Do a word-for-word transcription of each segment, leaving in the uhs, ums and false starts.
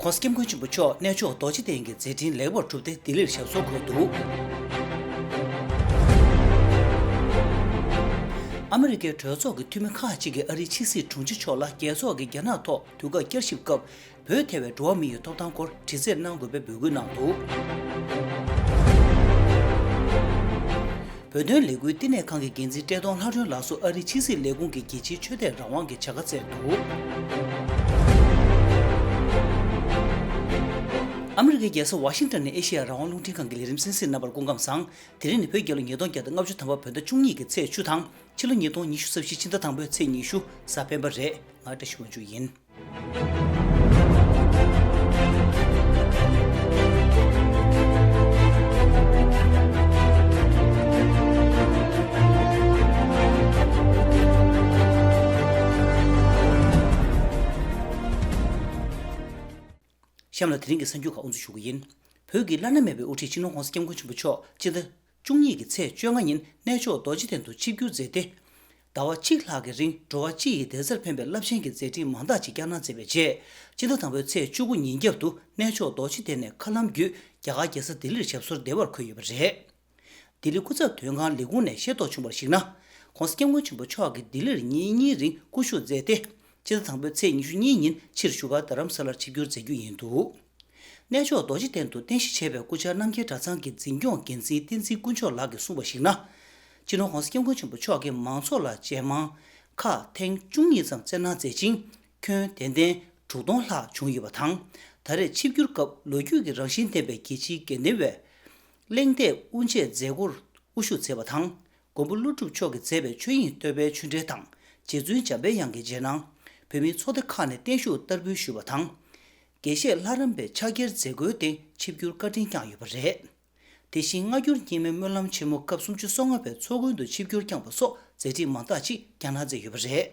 ༸གོང་ས་༸སྐྱབས་མགོན་ཆེན་པོ་མཆོག་གནས་མཆོག་རྡོ་རྗེ་གདན་གྱི་མཛད་འཕྲིན་ལེགས་པར་གྲུབ་སྟེ་ལྡི་ལིར་ཞབས་སོར་འཁོད་འདུག་ཨ་མི་རི་ཀའི་གྲོས་ཚོགས་ཀྱི་འཐུས་མི་ཁག་ཅིག་གིས་ཨ་རིའི་ཕྱི་སྲིད་དྲུང་ཆེ་མཆོག་ལ་རྒྱལ་ཚོགས་ཀྱིས་རྒྱ་ནག་ཐོག་དུས་བཀག་བསྐྱར་ཞིབ་སྐབས། བོད་ཐེ་བའི་འགྲོ་བ་མི་ཡི་ཐོབ་ཐང་སྐོར་དྲི་རྩད་གནང་དགོས་པའི་འབོད་སྐུལ་གནང་འདུག་བོད་དོན་ལས་འགུལ་བསྟི་གནས་ཁང་གི་འགན་འཛིན་བཀྲས་མཐོང་ལྷ་སྒྲོན་ལགས་སུ་ཨ་རིའི་ཕྱི་སྲིད་ལས་ཁུངས་ཀྱིས་རྒྱལ་སྤྱིའི་ཆོས་དད་རང་དབང་གི་བྱ་དགའ་བསྩལ་འདུག་ཨ་མི་རི་ཀའི་རྒྱལ་ས་ཝ་ཤིང་ཊོན་ནས་ཨེ་ཤེ་ཡ་རང་དབང་རླུང་འཕྲིན་ཁང་གི་ལས་རིམ་གསན་གཟིགས་གནང་བར་སྐུ་ཁམས་བཟང་། དེ་རིང་ནི་བོད་རྒྱལ་ལོ་ཉིས་སྟོང་བརྒྱ་དང་ལྔ་བཅུ་ཐམ་པ་བོད་ཟླ་བཅུ་གཉིས་ཀྱི་ཚེས་བཅུ་དང་། ཕྱི་ལོ་ཉིས་སྟོང་ཉི་ཤུ་རྩ་བཞི་ཕྱི་ཟླ་དང་པོའི་ཚེས་ཉི་ཤུ་གཟའ་སྤེན་པ་རེད། ང་བཀྲ་ཤིས་དབང་ཕྱུག་ཡིན། གཤམ་ལ་དེ་རིང་གི་གསར་འགྱུར་ཁག་དབུ་འཛུགས་ཞུ་གི་ཡིན། བོད་ཀྱི་བླ་ན་མེད་པའི་དབུ་ཁྲིད་སྤྱི་ནོར་༸གོང་ས་༸སྐྱབས་མགོན་ཆེན་པོ་མཆོག་སྤྱི་ཟླ་བཅུ་གཉིས་ཀྱི་ཚེས་བཅོ་ལྔ་ཉིན་གནས་མཆོག་རྡོ་རྗེ་གདན་དུ་ཆིབས་བསྒྱུར་མཛད་དེ། ཟླ་བ་གཅིག་ལྷག་གི་རིང་འགྲོ་བ་སྤྱི་ཡི་བདེ་རྩར་ཕན་པའི་རླབས་ཆེན་གྱི་མཛད་འཕྲིན་མང་དག་ཅིག་བསྐྱངས་གནང་མཛད་པའི་རྗེས། སྤྱི་ཟླ་དང་པོའི་ཚེས་བཅུ་དགུ་ཉིན་རྒྱབ་ཏུ་གནས་མཆོག་རྡོ་རྗེ་གདན་ནས་མཁའ་ལམ་བརྒྱུད་རྒྱ་གར་རྒྱལ་ས་ལྡི་ལིར་ཞབས་སོར་བདེ་བར་འཁོད་ཡོད་པ་རེད། ལྡི་ལི་སྐུ་ཚབ་དོན་ཁང་ལས་ཁུངས་ནས་ཤེས་རྟོགས་བྱུང་བར་གཞིགས་ན། ༸གོང་ས་༸སྐྱབས་མགོན་ཆེན་པོ་མཆོག་གིས་ལྡི་ལིར་ཉིན་གཉིས་རིང་སྐུ་བཞུགས་མཛད་དེ། སྤྱི་ཟླ་དང་པོའི་ཚེས་ཉི་ཤུ་གཉིས་ཉིན་ཕྱིར་བཞུགས་སྒར་རྡ་རམ་ས་ལར་ཆིབས་བསྒྱུར་མཛད་རྒྱུ་ཡིན་འདུག་གནས་མཆོག་རྡོ་རྗེ་གདན་དུ་རྟེན་གཞི་བྱས་པའི་སྐུ་བཅར་རྣམ་རྒྱལ་གྲྭ་ཚང་གི་འཛིན་སྐྱོང་འགན་འཛིན་བསྟན་འཛིན་དཀོན་མཆོག་ལགས་ཀྱིས་གསུངས་པར་གཞིགས་ན། སྤྱི་ནོར་༸གོང་ས་༸སྐྱབས་མགོན་ཆེན་པོ་མཆོག་གིས་མང་ཚོགས་ལ་ཇེ་མང་ཁག་ཐེངས་བཅུ་གཉིས་ཙམ་བསྩལ་གནང་མཛད་ཅིང་། ཁྱོན་ཏན་ཏན་དྲུག་སྟོང་ལྷག་བྱུང་ཡོད་པ་དང་། ད་རེས་ཆིབས་བསྒྱུར་སྐབས་ལོ་རྒྱུས་ཀྱི་རང་བཞིན་ལྡན་པའི་རྒྱལ་སྤྱིའི་དགེ་འདུན་པའི་གླེང་སྟེགས་དབུ་འབྱེད་མཛད་སྒོར་དབུ་བཞུགས་མཛད་པ་དང་། མགོན་པོ་ཀླུ་སྒྲུབ་མཆོག་གིས་མཛད་པའི་ཆོས་དབྱིངས་བསྟོད་པའི་ཆོས་འབྲེལ་དང་། རྗེ་བཙུན་འཇམ་པའི་དབྱངས་ཀྱི་རྗེས་གནང་། བོད་མིའི་ཚོགས་སྡེ་ཁག་ནས་བརྟན་བཞུགས་བསྟར་འབུལ་ཞུས་པ་དང་། དགེ་བཤེས་ལྷ་རམས་པའི་ཕྱག་འཁྱེར་མཛད་སྒོའི་སྟེང་ཆིབས་བསྒྱུར་བཀའ་དྲིན་བསྐྱངས་ཡོད་པ་རེད། དེ་བཞིན་སྔ་འགྱུར་རྙིང་མའི་སྨོན་ལམ་ཆེན་མོ་སྐབས་སུམ་ཅུ་སོ་ལྔ་པའི་ཚོགས་མགོན་དུ་ཆིབས་བསྒྱུར་བསྐྱངས་པ་སོགས་མཛད་འཕྲིན་མང་དག་ཅིག་བསྐྱངས་གནང་མཛད་ཡོད་པ་རེད།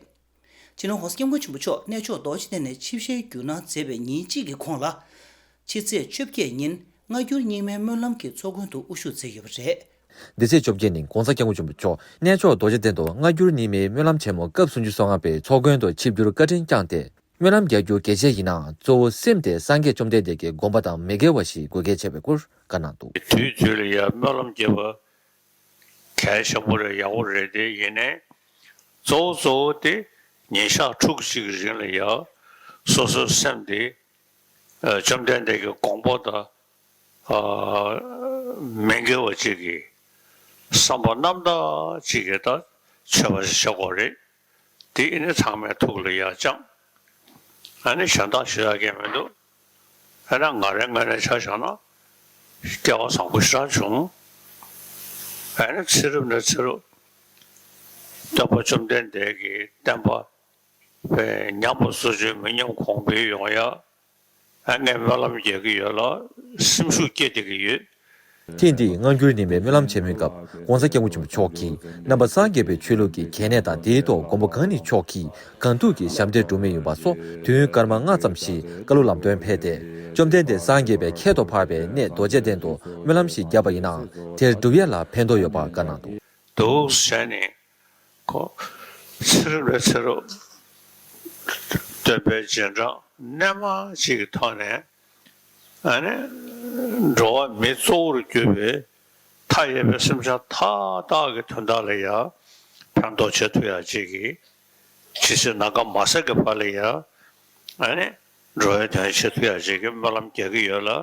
སྤྱི་ནོར་༸གོང་ས་༸སྐྱབས་མགོན་ཆེན་པོ་མཆོག་གནས་མཆོག་རྡོ་རྗེ་གདན་ནས་ཆིབས་ཞལ་བསྒྱུར་གནང་མཛད་པའི་ཉིན་གཅིག་གི་གོང་ལ། ཕྱི་ཚེས་བཅོ་བརྒྱད་ཉིན་སྔ་འགྱུར་རྙིང་མའི་སྨོན་ལམ་གྱི་ཚོགས་མགོན་དུ་དབུ་བཞུགས་མཛད་ཡོད་པ་རེད། འདི་ཚེས་བཅོ་བརྒྱད་ཉིན་༸གོང་ས་༸སྐྱབས་མགོན་ཆེན་པོ་མཆོག་གནས་མཆོག་རྡོ་རྗེ་གདན་དུ་སྔ་འགྱུར་རྙིང་མའི་སྨོན་ལམ་ཆེན་མོ་སྐབས་སུམ་ཅུ་སོ་ལྔ་པའི་ཚོགས་མགོན་དུ་ཆིབས་བསྒྱུར་བཀའ་དྲིན་བསྐྱངས་ཏེ། སྨོན་ལམ་རྒྱག་རྒྱུ་གལ་ཆེ་ཡིན་ནའང་གཙོ་བོ་སེམས་དེ་སངས་རྒྱས་བཅོམ་ལྡན་འདས་ཀྱི་དགོངས་པ་དང་མི་འགལ་བ་ཞིག་དགོས་གལ་ཆེ་བའི་སྐོར་བཀའ་གནང་འདུག་དུས་དུས་ལ་ཡང་སྨོན་ལམ་རྒྱབ་པ་གལ་ཆེན་པོ་རེད། ཡག་པོ་རེད། དེ་ཡིན་ནའི་གཙོ་བོ་གཙོ་བོ་དེ་ཉིན་ཞག་ཕྲུགས་གཅིག་གི་རིང་ལ་ཡང་སོ་སོའི་སེམས་དེ་བཅོམ་ལྡན་འདས་ཀྱི་དགོངས་པ་དང་མི་འགལ་བ་གཅིག་གི་བསམ་པ་རྣམ་དག་གཅིག་གི་ད་མཆོད་པ་ཞིག་བྱེད་དགོས་རེད། དེ་ཨེ་ནི་ཚང་མའི་ཐུགས་ལ་ཡར་བཅངས། ཨ་ནི་གཞན་དག་ཞུ་ཡག་གི་མི་འདུག་ཨ་ནི་ང་རའི་ངོས་ནས་ཆ་བཞག་ན་སྐལ་བ་བཟང་པོ་ཞེ་དྲག་བྱུང་། ཨ་ནི་ཚེ་རབས་ནས་ཚེ་རབས་སྟོན་པ་བཅོམ་ལྡན་འདས་ཀྱི་བསྟན་པ་ཉམས་པ་སོར་ཆུད་མི་ཉམས་གོང་འཕེལ་ཡོང་ཡག་ཨ་ངས་སྨོན་ལམ་རྒྱག་གི་ཡོད་ལ་སེམས་ཤུགས་སྐྱེད་བསྡད་ཀྱི་ཡོད། ཐེངས་འདིའི་སྔ་འགྱུར་རྙིང་མའི་སྨོན་ལམ་ཆེན་མོའི་སྐབས་༸གོང་ས་༸སྐྱབས་མགོན་ཆེན་པོ་མཆོག་གིས་རྣམ་པ་སངས་རྒྱས་པའི་ཆོས་ལུགས་ཀྱི་གལ་གནད་དང་དེའི་ཐོག་མགོན་པོ་གང་ཉིད་མཆོག་གིས་གང་ཐུབ་ཀྱིས་ཞབས་འདེགས་སྒྲུབ་མུས་ཡིན་པ་སོགས་དུས་ཡུན་སྐར་མ་ལྔ་ཙམ་ཞིག་བཀའ་སློབ་ལམ་སྟོན་ཕེབས་ཏེ། བཅོམ་ལྡན་འདས་སངས་རྒྱས་པའི་ཁྱད་དུ་འཕགས་པའི་གནས་རྡོ་རྗེ་གདན་དུ་སྨོན་ལམ་ཞིག་བརྒྱབ་པ་ཡིན་ནའང་དེར་སྒྲུབ་ཡས་ལ་ཕན་ཐོགས་ཡོད་པ་བཀའ་གནང་འདུག་འདུག་ཟེར་ནས་ཁོ་ཚེ་རབས་ནས་ཚེ་རབས་སྟོན་པའི་རྗེས་འབྲང་རྣལ་མ་ཅིག་གི་ཐོག་ནས་ཨ་ནི་འགྲོ་བ་མི་གཙོ་བོར་གྱུར་པའི་མཐའ་ཡས་པའི་སེམས་ཅན་མཐའ་དག་གི་དོན་དག་ལ་ཡང་ཕན་ཐོགས་བྱེད་ཐུབ་ཡག་ཅིག་གི་ཇི་སྲིད་ནམ་མཁའ་མ་ཟད་ཀྱི་བར་ལ་ཡང་ཨ་ནི་འགྲོ་བའི་དོན་བྱེད་ཐུབ་ཡག་ཅིག་གི་སྨོན་ལམ་རྒྱག་གི་ཡོད་ལ།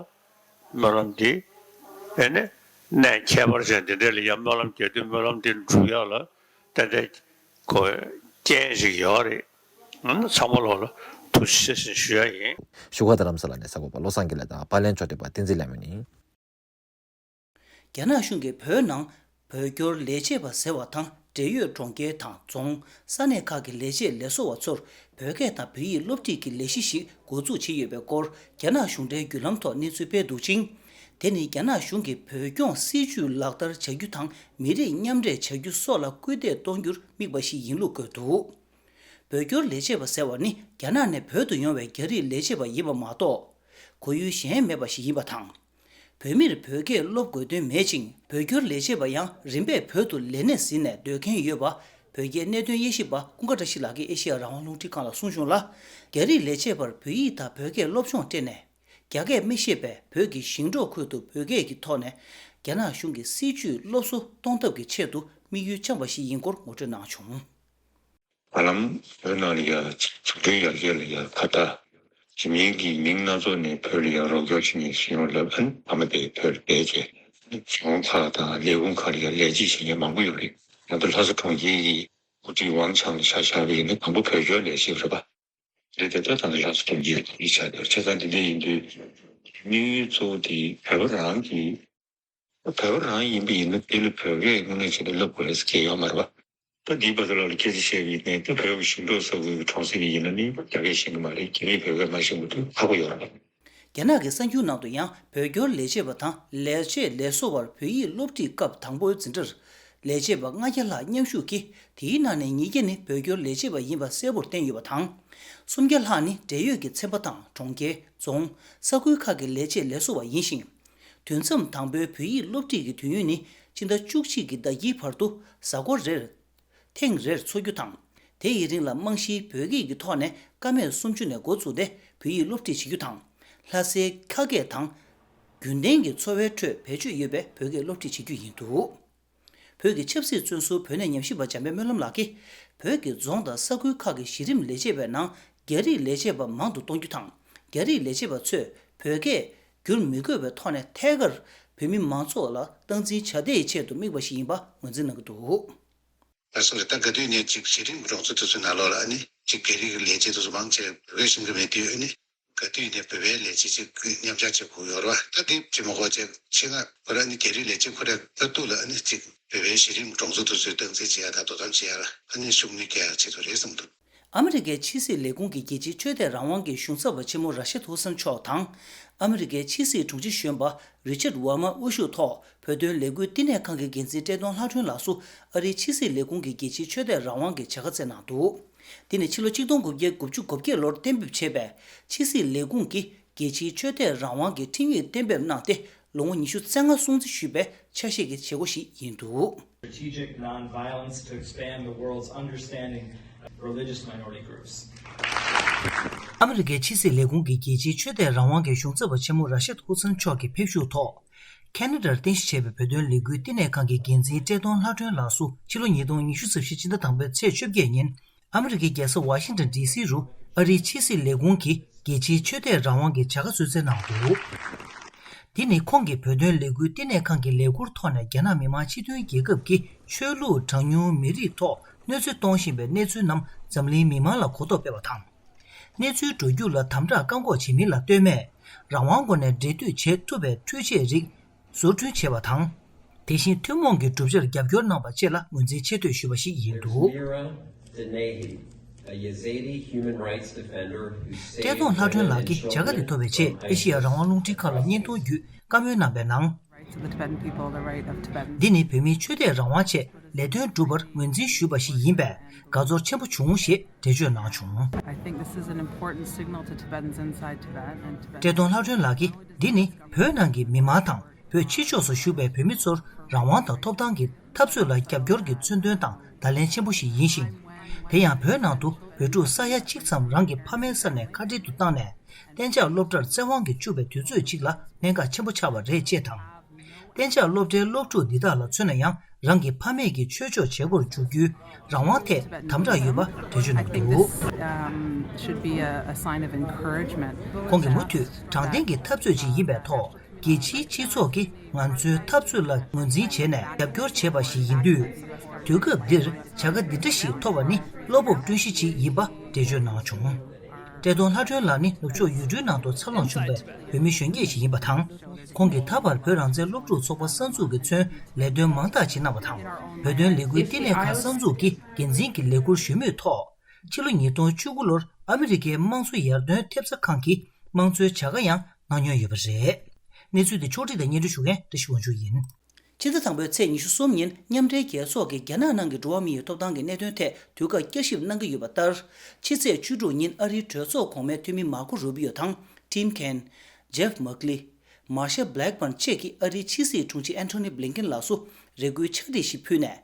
སྨོན་ལམ་འདི་ཨེ་ནི་གནས་ཁྱད་པར་ཅན་འདི་འདྲ་ལ་ཡང་སྨོན་ལམ་རྒྱག་དུས་སྨོན་ལམ་འདི་འགྲུབ་ཡག་ལ་ཏན་ཏན་ཁོ་རྐྱེན་ཞིག་ཡོད་རེད། ཨ་ནི་ཚང་མ་ལོག་ལ་ཐུགས་རྗེ་ཆེ་ཞུ་ཡག་ཡིན། བཞུགས་སྒར་རྡ་རམ་ས་ལ་ནས་གསར་འགོད་པ་བློ་བཟང་དགེ་ལེགས་དང་པར་ལེན་ཕྱོགས་སྒྲིག་པ་བསྟན་འཛིན་ལྷ་མོ་ཡིན། རྒྱ་ནག་གཞུང་གིས་བོད་ནང་བོད་སྐྱོར་ལས་བྱེད་པ་ཟེར་བ་དང་འབྲེལ་ཡོད་གྲོང་ཁྱེར་དང་རྫོང་ས་གནས་ཁག་གི་ལས་བྱེད་ལས་བཟོ་བ་ཚོར་བོད་སྐད་དང་བོད་ཡིག་སློབ་ཁྲིད་ཀྱི་ལས་གཞི་ཞིག་འགོ་འཛུགས་བྱས་ཡོད་པའི་སྐོར་རྒྱ་ནག་གཞུང་འབྲེལ་བརྒྱུད་ལམ་ཐོག་གནས་ཚུལ་སྤེལ་འདུག་ཅིང་། དེ་ནི་རྒྱ་ནག་གཞུང་གིས་བོད་སྐྱོང་སྲིད་ཇུས་ལག་བསྟར་བྱ་རྒྱུ་དང་མི་རིགས་མཉམ་འདྲེས་བྱ་རྒྱུ་སོགས་ལ་སྐུལ་འདེད་གཏོང་རྒྱུར་དམིགས་པ་ཞིག་ཡིན་ལུགས་བཀོད་འདུག་བོད་སྐྱོར་ལས་བྱེད་པ་ཟེར་བ་ནི་རྒྱ་ནག་ནས་བོད་དུ་ཡོང་བའི་རྒྱ་རིགས་ལས་བྱེད་པ་ཡིན་པ་མ་གཏོགས། ཁོར་ཡུག་གཞན་མེད་པ་ཞིག་ཡིན་པ་དང་། བོད་མིར་བོད་སྐད་སློབ་དགོས་དོན་མེད་ཅིང་བོད་སྐྱོར་ལས་བྱེད་པ་ཡང་རིམ་པས་བོད་དུ་ལས་གནས་ཟིན་ནས་སྡོད་མཁན་ཡོད་པ། བོད་རྒྱའི་གནད་དོན་དབྱེ་ཞིབ་པ་ཀུན་དགའ་བཀྲ་ཤིས་ལགས་ཀྱིས་ཨེ་ཤེ་ཡ་རང་དབང་རླུང་འཕྲིན་ཁང་ལ་གསུངས་བྱུང་ལ། རྒྱ་རིགས་ལས་བྱེད་པར་བོད་ཡིག་དང་བོད་སྐད་སློབ་སྦྱོང་སྤྲད་ནས། རྒྱ་སྐད་མི་ཤེས་པས་བོད་ཀྱི་ཞིང་འབྲོག་ཁུལ་དུ་བོད་སྐད་ཀྱི་ཐོག་ནས་རྒྱ་ནག་གཞུང་གི་སྲིད་བྱུས་སློབ་གསོ་གཏོང་ཐབས་ཀྱི་ཆེད་དུ་དམིགས་ཡུལ་བཅངས་པ་ཞིག་ཡིན་སྐོར་ངོ་སྤྲོད་གནང་བྱུང་། ཧ་ལམ་བོད་ནང་ལ་ཡ་འཛུགས་སྐྲུན་ཡར་རྒྱས་ལ་ཡ་ཁ་བརྡ། འཇིགས་མེད་ཀྱིས་མིང་སྣ་ཚོགས་ནས་བོད་ལ་ཡ་རོགས་སྐྱོར་བྱེད་མཁན་ཞིག་ཡོང་ལབ་ཨ་ནི་ཕ་མ་དེ་བོད་ལ་བསྡད་བྱས་གཞུང་ཁག་དང་ལས་ཁུངས་ཁག་ལ་ཡ་ལས་བྱེད་བྱེད་མཁན་མང་པོ་ཡོད་རེད། ང་ཚོ་ལྷ་ས་གྲོང་ཁྱེར་གྱི་འགོ་ཁྲིད་ཝང་ཆང་ལ་ཆ་བཞག་པ་ཡིན་ན་དང་པོ་བོད་སྐྱོར་ལས་བྱེད་པ་རེད་པ། རེད་དེ་ད་ད་ལྟ་ལྷ་ས་གྲོང་ཁྱེར་གྱི་ཆ་དེར་བྱས་ཙང་དེ་འདྲ་ཡིན་དུས་དམིགས་ཡུལ་གཙོ་བོ་དེ་བོད་པ་རང་གི་བོད་པ་རང་ཡིན་པ་ཡིན་ན་དེ་ལ་བོད་སྐད་དངོས་གནས་བྱས་ན་སློབ་དགོས་ཟེར་མཁན་ཡོད་མ་རེད་པ། ད་འདིའི་བར་དུ་ལ་ལ་སྐད་ཆ་བཤད་པ་ཡིན་ནའི་ད་བོད་ཀྱི་ཞིང་འབྲོག་ས་ཁུལ་གྱི་གྲོང་གསེབ་ཡིན་ན་ནི་རྒྱ་སྐད་ཤེས་ཀྱི་མ་རེད། རྒྱ་མིས་བོད་སྐད་མ་ཤེས་པ་དེ་ཁག་པོ་ཡོད་རེད། རྒྱ་ནག་གི་གསར་འགྱུར་ནང་དུ་ཡང་བོད་སྐྱོར་ལས་བྱེད་པ་དང་ལས་བྱེད་ལས་བཟོ་བར་བོད་ཡིག་སློབ་ཁྲིད་སྐབས་དང་པོའི་འཛིན་གྲྭར་ལས་བྱེད་པ་ལྔ་བརྒྱ་ལྷག་མཉམ་ཞུགས་ཀྱིས་དེའི་ནང་ནས་ཉིས་བརྒྱ་ནི་བོད་སྐྱོར་ལས་བྱེད་པ་ཡིན་པ་གསལ་པོར་བསྟན་ཡོད་པ་དང་། སུམ་བརྒྱ་ལྷག་ནི་འབྲེལ་ཡོད་ཀྱི་ཚན་པ་དང་གྲོང་ཁྱེར། རྫོང་། ས་ཁུལ་ཁག་གི་ལས་བྱེད་ལས་བཟོ་བ་ཡིན་ཞིང་། དུས་མཚམས་དང་པོའི་བོད་ཡིག་སློབ་ཁྲིད་ཀྱི་དུས་ཡུན་ནི་ཕྱི་ཟླ་བཅུ་གཅིག་གི་ཟླ་དཀྱིལ་བར་དུ་གཟའ་འཁོར་རེར་ཐེངས་རེར་འཚོགས་རྒྱུ་དང་། དེ་ཡི་རིང་ལ་རྨང་གཞིའི་བོད་སྐད་ཀྱི་ཐོག་ནས་ཀ་མད་སུམ་ཅུ་ནས་འགོ་བཙུགས་ཏེ་བོད་ཡིག་སློབ་ཁྲིད་བྱེད་རྒྱུ་དང་། ལྷ་སའི་ཁ་སྐད་དང་། རྒྱུན་ལྡན་གྱི་འཚོ་བའི་ཁྲོད་བེད་སྤྱོད་ཡོད་པའི་བོད་སྐད་སློབ་ཁྲིད་བྱེད་རྒྱུ་ཡིན་འདུག་བོད་ཀྱི་ཆབ་སྲིད་བཙོན་ཟུར་བོད་གནས་ཉམས་ཞིབ་པ་འཇམ་དཔལ་སྨོན་ལམ་ལགས་ཀྱིས། བོད་ཀྱི་རྫོང་དང་ས་ཁུལ་ཁག་གི་གཞི་རིམ་ལས་བྱེད་པའི་ནང་རྒྱ་རིགས་ལས་བྱེད་པ་མང་དུ་གཏོང་རྒྱུ་དང་། རྒྱ་རིགས་ལས་བྱེད་པ་ཚོས་བོད་སྐད་བསྒྱུར་མི་དགོས་པའི་ཐོག་ནས་ཐད་ཀར་བོད་མི་མང་ཚོགས་ལ་སྟངས་འཛིན་བྱ་བདེའི་ཆེད་དུ་དམིགས་པ་ཞིག་ཡིན་པ་ངོས་འཛིན་གནང་གི་འདུག་ལགས་སོ། ད་ག་དུས་ནས་ཅིག་གཞི་རིམ་གྲོང་ཚོ་དེ་ཚོའི་ནང་ལོགས་ལ་ཨ་ནི་ཅིག་རྒྱ་རིགས་ཀྱི་ལས་བྱེད་དེ་ཚོ་མང་ཆེ་བོད་སྐད་ཤེས་ཀྱི་མེད་དུས་ཨ་ནི། ག་དུས་ནས་བོད་པའི་ལས་བྱེད་ཅིག་མཉམ་ཞུགས་བྱེད་དགོས་ཡོད་རེད་བ། ད་དེ་བྱེད་མ་དགོས་ཅིག་ཆེད་མངགས་ཁོ་རང་ནི་རྒྱ་རིགས་ལས་བྱེད་ཁོ་རང་ལ་ཐུག་ལ་ཨ་ནི་ཅིག་བོད་པའི་གཞི་རིམ་གྲོང་ཚོ་དེ་ཚོའི་སྟངས་འཛིན་བྱེད་ཡ་དང་དོ་དམ་བྱེད་ཡ་ལ་ཨ་ནི་ཤུགས་སྣོན་རྒྱག་ཡ་ཆེད་དུ་རེད་བསམ་འདུག་ཨ་མི་རི་ཀའི་ཕྱི་སྲིད་ལས་ཁུངས་ཀྱི་རྒྱལ་སྤྱིའི་ཆོས་དད་རང་དབང་གི་གཞུང་ཚབ་པ་ཆེན་མོ་ར་ཤད་ཧུ་སན་མཆོག་དང་། ཨ་མི་རི་ཀའི་ཕྱི་སྲིད་དྲུང་ཆེ་གཞོན་པ་རི་ཆར་ཝར་མ་དབུ་བཞུགས་ཐོག་བོད་དོན་ལས་འགུལ་བསྟི་གནས་ཁང་གི་འགན་འཛིན་བཀྲས་མཐོང་ལྷ་སྒྲོན་ལགས་སུ་ཨ་རིའི་ཕྱི་སྲིད་ལས་ཁུངས་ཀྱི་རྒྱལ་སྤྱིའི་ཆོས་དད་རང་དབང་གི་བྱ་དགའ་བསྩལ་གནང་འདུག་འདི་ནི་ཕྱི་ལོ་ཆིག་སྟོང་དགུ་བརྒྱ་དགུ་བཅུ་གོ་བརྒྱད་ལོར་གཏན་འབེབས་བྱས་པའི་ཕྱི་སྲིད་ལས་ཁུངས་ཀྱིས་རྒྱལ་སྤྱིའི་ཆོས་དད་རང་དབང་གི་ཁྲིམས་ཡིག་གཏན་འབེབས་གནང་སྟེ་ལོ་ངོ་ཉི་ཤུ་རྩ་ལྔ་སྲུང་བརྩི་ཞུས་པའི་ཆ་ཤས་ཀྱི་བྱེད་སྒོ་ཞིག་ཡིན་འདུག Strategic non-violence to expand the world's understanding of religious minority groups. ཨ་མི་རི་ཀའི་ཕྱི་སྲིད་ལས་ཁུངས་ཀྱི་རྒྱལ་སྤྱིའི་ཆོས་དད་རང་དབང་གི་གཞུང་ཚབ་པ་ཆེན་མོ་ར་ཤད་ཧུ་སན་མཆོག་གི་ཕེབས་བཞུགས་ཐོག་ཁེ་ན་ཌར་རྟེན་གཞི་བྱས་པའི་བོད་དོན་ལས་འགུལ་བསྟི་གནས་ཁང་གི་འགན་འཛིན་བཀྲས་མཐོང་ལྷ་སྒྲོན་ལགས་སུ་ཕྱི་ལོ་ཉིས་སྟོང་ཉི་ཤུ་རྩ་བཞི་ཕྱི་ཟླ་དང་པོའི་ཚེས་བཅོ་བརྒྱད་ཉིན་ཨ་མི་རི་ཀའི་རྒྱལ་ས་ཝ་ཤིང་ཊོན་ཌི་སི་རུ་ཨ་རིའི་ཕྱི་སྲིད་ལས་ཁུངས་ཀྱི་རྒྱལ་སྤྱིའི་ཆོས་དད་རང་དབང་གི་བྱ་དགའ་གསོལ་སྩལ་གནང་འདུག་འདི་ནི་ཁོང་གིས་བོད་དོན་ལས་འགུལ་བསྟི་གནས་ཁང་གི་ལས་ཁུར་ཐོག་ནས་རྒྱ་ནག་མི་དམངས་སྤྱི་མཐུན་རྒྱལ་ཁབ་ཀྱི་ཆོས་ལུགས་གྲངས་ཉུང་མི་རིགས་ཐོག་གནོད་འཚེ་གཏོང་བཞིན་པའི་གནས་ཚུལ་རྣམས་འཛམ་གླིང་མི་མང་ལ་གོ་རྟོགས་སྤེལ་བ་དང་། གནས་ཚུལ་འགྲོ་རྒྱུགས་ལ་དམ་དྲག་བཀག་འགོག་བྱེད་མིན་ལ་ལྟོས་མེད་རང་དབང་སྒོ་ནས་འབྲེལ་མཐུད་བྱེད་ཐུབ་པའི་འཕྲུལ་ཆས་རིགས་བཟོ་སྐྲུན་བྱས་པ་དང་། དེ་བཞིན་ཐུན་མོང་གི་གྲུབ་ཆར་རྒྱབ་སྐྱོར་གནང་བ་བཅས་ལ་ངོས་འཛིན་ཆེ་བསྟོད་ཞུས་པ་ཞིག་ཡིན་འདུག Mira Denehi, a Yazidi human rights defender who saved བཀྲས་མཐོང་ལྷ་སྒྲོན་ལགས་ཀྱིས་བྱ་དགའ་དེ་ཐོབ་པའི་ཆེད་ཨེ་ཤེ་ཡ་རང་དབང་རླུང་འཕྲིན་ཁང་ལ་བརྙན་ཐུང་བརྒྱུད་བཀའ་མོལ་གནང་བའི་ནང་། Rights of the Tibetan people, the right of Tibetans འདི་ནི་བོད་མིའི་ཆོས་དད་རང་དབང་ཆེད་ལས་དོན་བསྒྲུབས་པར་ངོས་འཛིན་ཞུས་པ་ཞིག་ཡིན་པས་དགའ་ཚོར་ཆེན་པོ་བྱུང་ཞེས་འགྲེལ་བརྗོད་གནང་བྱུང་། I think this is an important signal to Tibetans inside Tibet and Tibetans བཀྲས་མཐོང་ལྷ་སྒྲོན་ལགས་ཀྱིས་འདི་ནི་བོད་ནང་གི་མི་མང་དང་། བོད་ཕྱི་ཕྱོགས་སུ་བཞུགས་པའི་བོད་མི་ཚོར་རང་དབང་དང་ཐོབ་ཐང་གི་འཐབ་རྩོད་ལ་རྒྱབ་སྐྱོར་གྱི་མཚོན་དོན་དང་བརྡ་ལན་ཆེན་པོ་ཞིག་ཡིན་ཞིང་། དེ་ཡང་བོད་ནང་དུ་བོད་ཕྲུག་ས་ཡ་གཅིག་ཙམ་རང་གི་ཕ་མའི་ས་ནས་ཁ་བྲལ་དུ་བཏང་ནས་གཏན་འཇགས་སློབ་གྲྭར་བཙན་དབང་གིས་བཅུག་པའི་དུས་ཚོད་ཅིག་ལ་གནད་འགག་ཆེན་པོ་ཆགས་པ་རེད་ཅེས་དང་། གཏན་འཇགས་སློབ་གྲྭའི་སློབ་ཕྲུག་འདི་དག་ལ་མཚོན་ན་ཡང་རང་གི་ཕ་མེས་ཀྱི་ཆོས་ཕྱོགས་བྱེད་སྒོར་འཇུག་རྒྱུའི་རང་དབང་ཐད་དམ་དྲག་ཡོད་པ་འགྲེལ་བརྗོད་གནང་གི་འདུག um, should be a, a sign of encouragement. ཁོང་གིས་མུ་མཐུད་དྲང་བདེན་གྱི་འཐབ་རྩོད་ཅིག་ཡིན་པའི་ཐོག་རྒྱལ་སྤྱིའི་སྤྱི་ཚོགས་ཀྱིས་ང་ཚོའི་འཐབ་རྩོད་ལ་ངོས་འཛིན་བྱས་ནས་རྒྱབ་སྐྱོར་བྱས་པ་ཞིག་ཡིན་དུས། དུས་སྐབས་འདིར་བྱ་དགའ་འདི་འདྲ་ཞིག་ཐོབ་པ་ནི་བློ་སྤོབས་སྐྲུན་གཞི་ཅིག་ཡིན་པ་འགྲེལ་བརྗོད་གནང་བྱུང་། བཀྲས་མཐོང་ལྷ་སྒྲོན་ལགས་ནི་ནུབ་ཕྱོགས་ཡུལ་གྲུའི་ནང་དུ་འཚར་ལོངས་བྱུང་བའི་བོད་མི་གཞོན་སྐྱེས་ཤིག་ཡིན་པ་དང་། ཁོང་གིས་ད་བར་བོད་རང་བཙན་སློབ་ཕྲུག་ཚོགས་པ་གསར་འཛུགས་ཀྱིས་མཚོན་ལས་དོན་མང་དག་ཅིག་གནང་བ་དང་། བོད་དོན་ལས་འགུལ་བསྟི་གནས་ཁང་གསར་འཛུགས་ཀྱི་འགན་འཛིན་གྱི་ལས་ཁུར་ཞུ་མུས་ཐོག་ཕྱི་ལོ་ཉིས་སྟོང་བཅུ་དགུ་ལོར་ཨ་མི་རི་ཀའི་དམངས་གཙོ་ཡར་ཐོན་ཐེབས་རྩ་ཁང་གི་དམངས་གཙོའི་བྱ་དགའ་ཡང་གནང་མྱོང་ཡོད་པ་རེད། གནས་ཚུལ་དེ་ཕྱོགས་སྒྲིག་དང་སྙན་སྒྲོན་ཞུ་མཁན་བཀྲ་ཤིས་དབང་ཕྱུག་ཡིན། ཕྱི་ཟླ་དང་པོའི་ཚེས་ཉི་ཤུ་གསུམ་ཉིན་མཉམ་འབྲེལ་རྒྱལ་ཚོགས་ཀྱིས་རྒྱ་ནག་ནང་གི་འགྲོ་བ་མིའི་ཐོབ་ཐང་གི་གནད་དོན་ཐད་དུས་བཀག་བསྐྱར་ཞིབ་གནང་གི་ཡོད་པ་ལྟར། ཕྱི་ཚེས་བཅུ་དྲུག་ཉིན་ཨ་རིའི་གྲོས་ཚོགས་གོང་མའི་འཐུས་མི་མར་ཁོ་རུ་བི་ཡོ་དང་། ཊིམ་ཁེན། ཇེབ་མག་ལི། མར་ཤལ་བྷི་ལེག་པརན་བཅས་ཀྱིས་ཨ་རིའི་ཕྱི་སྲིད་དྲུང་ཆེ་ཨན་ཐོ་ནི་བྷི་ལིན་ཀིན་ལགས་སུ་རེ་སྐུལ་ཕྱག་བྲིས་ཤིག་ཕུལ་ནས།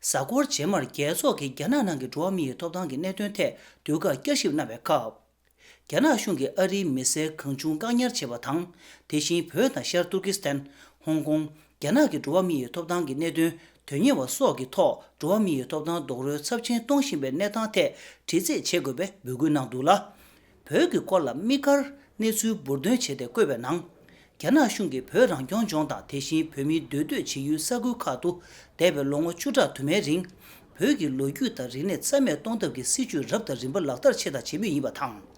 གཟའ་འཁོར་རྗེས་མར་རྒྱལ་ཚོགས་ཀྱིས་རྒྱ་ནག་ནང་གི་འགྲོ་བ་མིའི་ཐོབ་ཐང་གི་གནད་དོན་ཐད་དུས་བཀག་བསྐྱར་ཞིབ་གནང་བའི་སྐབས། རྒྱ་ནག་གཞུང་གིས་ཨ་རིའི་མི་སེར་གང་བྱུང་བཀག་ཉར་བྱས་པ་དང་། དེ་བཞིན་བོད་དང་ཤར་ཏུར་ཀི་སི་ཐན། ཧོང་ཀོང་། རྒྱ་ནག་གི་འགྲོ་བ་མི་ཡི་ཐོབ་ཐང་གི་གནད་དོན། དོན་གཉེར་བ་སོགས་ཀྱི་ཐོག་འགྲོ་བ་མི་ཡི་ཐོབ་ཐང་རྡོག་རོལ་ཚབས་ཆེན་གཏོང་བཞིན་པའི་གནས་སྟངས་ཐད་དྲི་རྩད་བྱེད་དགོས་པའི་འབོད་སྐུལ་གནང་འདུག་ལ། བོད་ཀྱི་སྐོར་ལ་དམིགས་བཀར་གནས་ཚུལ་འབུར་འདོན་བྱས་ཏེ་བཀོད་པའི་ནང་། རྒྱ་ནག་གཞུང་གིས་བོད་རང་སྐྱོང་ལྗོངས་དང་། དེ་བཞིན་བོད་མིའི་སྡོད་སྡོད་བྱེད་ཡུལ་ས་ཁུལ་ཁག་ཏུ་འདས་པའི་ལོ་ངོ་བཅུ་ཕྲག་དུ་མའི་རིང་། བོད་ཀྱི་ལོ་རྒྱུས་དང་རིག་གནས་རྩ་མེད་གཏོང་ཐབས་ཀྱི་སྲིད་བྱུས་རབ་དང་རིམ་པ་ལག་བསྟར་བྱས་དང་བྱེད་མུས་ཡིན་པ་དང་།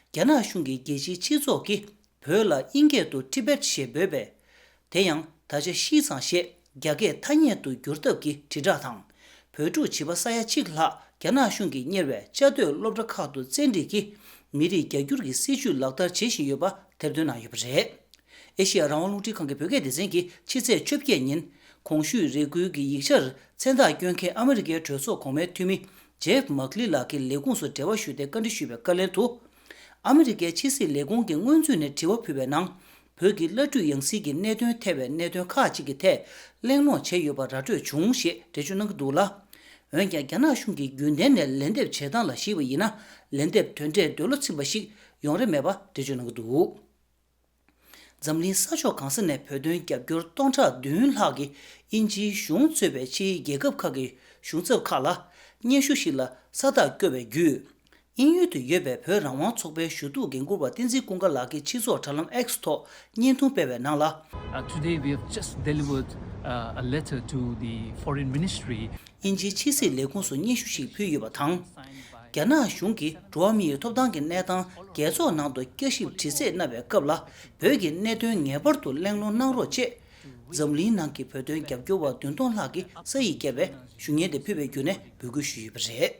རྒྱ་ནག་གཞུང་གིས་རྒྱལ་སྤྱིའི་སྤྱི་ཚོགས་ཀྱིས་བོད་ལ་དབྱིན་སྐད་དུ་ཊི་བེཊ་ཞེས་འབོད་པས། དེ་ཡང་ད་ཆ་ཤིས་ཙང་ཞེས་རྒྱ་སྐད་ཐ་སྙད་དུ་བསྒྱུར་ཐབས་ཀྱི་དྲིལ་བསྒྲགས་དང་། བོད་ཕྲུག་བྱིས་པ་ས་ཡ་གཅིག་ལྷག་རྒྱ་ནག་གཞུང་གིས་གཉེར་བའི་བཅའ་སྡོད་སློབ་གྲྭ་ཁག་ཏུ་བཙན་ཁྲིད་ཀྱིས་མི་རིགས་རྒྱ་སྒྱུར་གྱི་སྲིད་བྱུས་ལག་བསྟར་བྱེད་བཞིན་ཡོད་པ་དེར་འདོན་གནང་ཡོད་པ་རེད། ཨེ་ཤེ་ཡ་རང་དབང་རླུང་འཕྲིན་ཁང་གི་བོད་སྐད་སྡེ་ཚན་གྱིས་ཕྱི་ཚེས་བཅོ་བརྒྱད་ཉིན་གོང་ཞུས་རེ་སྐུལ་གྱི་ཡིག་ཆར་མཚན་རྟགས་བསྐྱོན་མཁན་ཨ་མི་རི་ཀའི་གྲོས་ཚོགས་གོང་མའི་འཐུས་མི་ཇེབ་མག་ལི་ལགས་ཀྱི་ལས་ཁུངས་སུ་འབྲེལ་བ་ཞུས་ཏེ་བཀའ་འདྲི་ཞུས་པའི་བཀའ་ལན་དུ། ཨ་མི་རི་ཀའི་ཕྱི་སྲིད་ལས་ཁུངས་ཀྱིས་སྔོན་ཚུད་ནས་དྲི་བ་ཕུལ་བའི་ནང་། བོད་ཀྱི་བླ་སྤྲུལ་ཡང་སྲིད་ཀྱི་གནད་དོན་ཐེ་བའི་གནད་དོན་ཁག་ཅིག་གི་ཐད་གླེང་སློང་བྱས་ཡོད་པ་ར་སྤྲོད་བྱུང་ཞེས་འགྲེལ་བརྗོད་གནང་གི་འདུག་ལ། འོན་ཀྱང་རྒྱ་ནག་གཞུང་གིས་རྒྱུན་ལྡན་ནས་ལན་འདེབས་བྱེད་སྟངས་ལ་གཞིགས་པ་ཡིན་ན། ལན་འདེབས་དོན་འབྲས་འདོད་བློ་ཚིམ་པ་ཞིག་ཡོང་རེ་མེད་པ་འགྲེལ་བརྗོད་གནང་གི་འདུག། འཛམ་གླིང་ས་ཕྱོགས་གང་ས་ནས་བོད་དོན་རྒྱབ་སྐྱོར་སྟོང་ཕྲག་བདུན་ལྷག་གིས་དབྱིན་ཇིའི་གཞུང་གཙོས་པའི་ཕྱིའི་རྒྱལ་ཁབ་ཁག་གི་གཞུང་ཚབ་ཁག་ལ་སྙན་ཞུ་ཞིག་ལ་ས་རྟགས་བཀོད་པའི་བརྒྱུད། དབྱིན་ཡུལ་དུ་ཡོད་པའི་བོད་རང་དབང་ཚོགས་པའི་ཞུ་གཏུག་འགན་འཁུར་བ་བསྟན་འཛིན་ཀུན་དགའ་ལགས་ཀྱིས་སྤྱི་ཚོགས་དྲ་ལམ་X་ཐོག་བརྙན་ཐུང་སྤེལ་བའི་ནང་ལ། Uh, today we have just delivered uh, a letter to the foreign ministry. དབྱིན་ཇིའི་ཕྱི་སྲིད་ལས་ཁུངས་སུ་སྙན་ཞུ་ཞིག་ཕུལ་ཡོད་པ་དང་། རྒྱ་ནག་གཞུང་གིས་འགྲོ་བ་མིའི་ཐོབ་ཐང་གི་གནས་སྟངས་རྒྱལ་ཚོགས་ནང་དུ་བསྐྱར་ཞིབ་དྲི་རྩད་གནང་བའི་སྐབས་ལ། བོད་ཀྱི་གནད་དོན་ངེས་པར་དུ་གླེང་སློང་གནང་རོགས་བྱེད། འཛམ་གླིང་ནང་གི་བོད་དོན་རྒྱབ་སྐྱོར་བ་བདུན་སྟོང་ལྷག་གིས་ས་ཡིག་བརྒྱབ་པའི་ཞུ་སྙན་དེ་ཕུལ་བའི་བརྒྱུད་ནས་འབོད་སྐུལ་ཞུས་ཡོད་པ་རེད།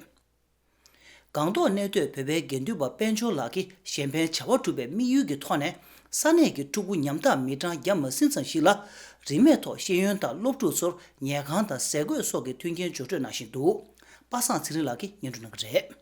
སྒང་ཏོག་གནས་སྡོད་བོད་པའི་དགེ་འདུན་པ་དཔལ་འབྱོར་ལགས་ཀྱིས་གཞན་ཕན་བྱ་བ་སྒྲུབ་པའི་དམིགས་ཡུལ་གྱི་ཐོག་ནས། ས་གནས་ཀྱི་ཕྲུ་གུ་ཉམ་ཐག་མི་གྲངས་བརྒྱ་མ་ཟིན་ཙམ་ཞིག་ལ། རིན་མེད་ཐོག་ཤེས་ཡོན་དང་སློབ་ཕྲུག་ཚོར་ཉལ་ཁང་དང་ཟས་གོས་སོགས་ཀྱི་མཐུན་རྐྱེན་སྦྱོར་སྤྲོད་གནང་བཞིན་འདུག། པ་སངས་ཚེ་རིང་ལགས་ཀྱིས་སྙན་སྒྲོན་གནང་གི་རེད།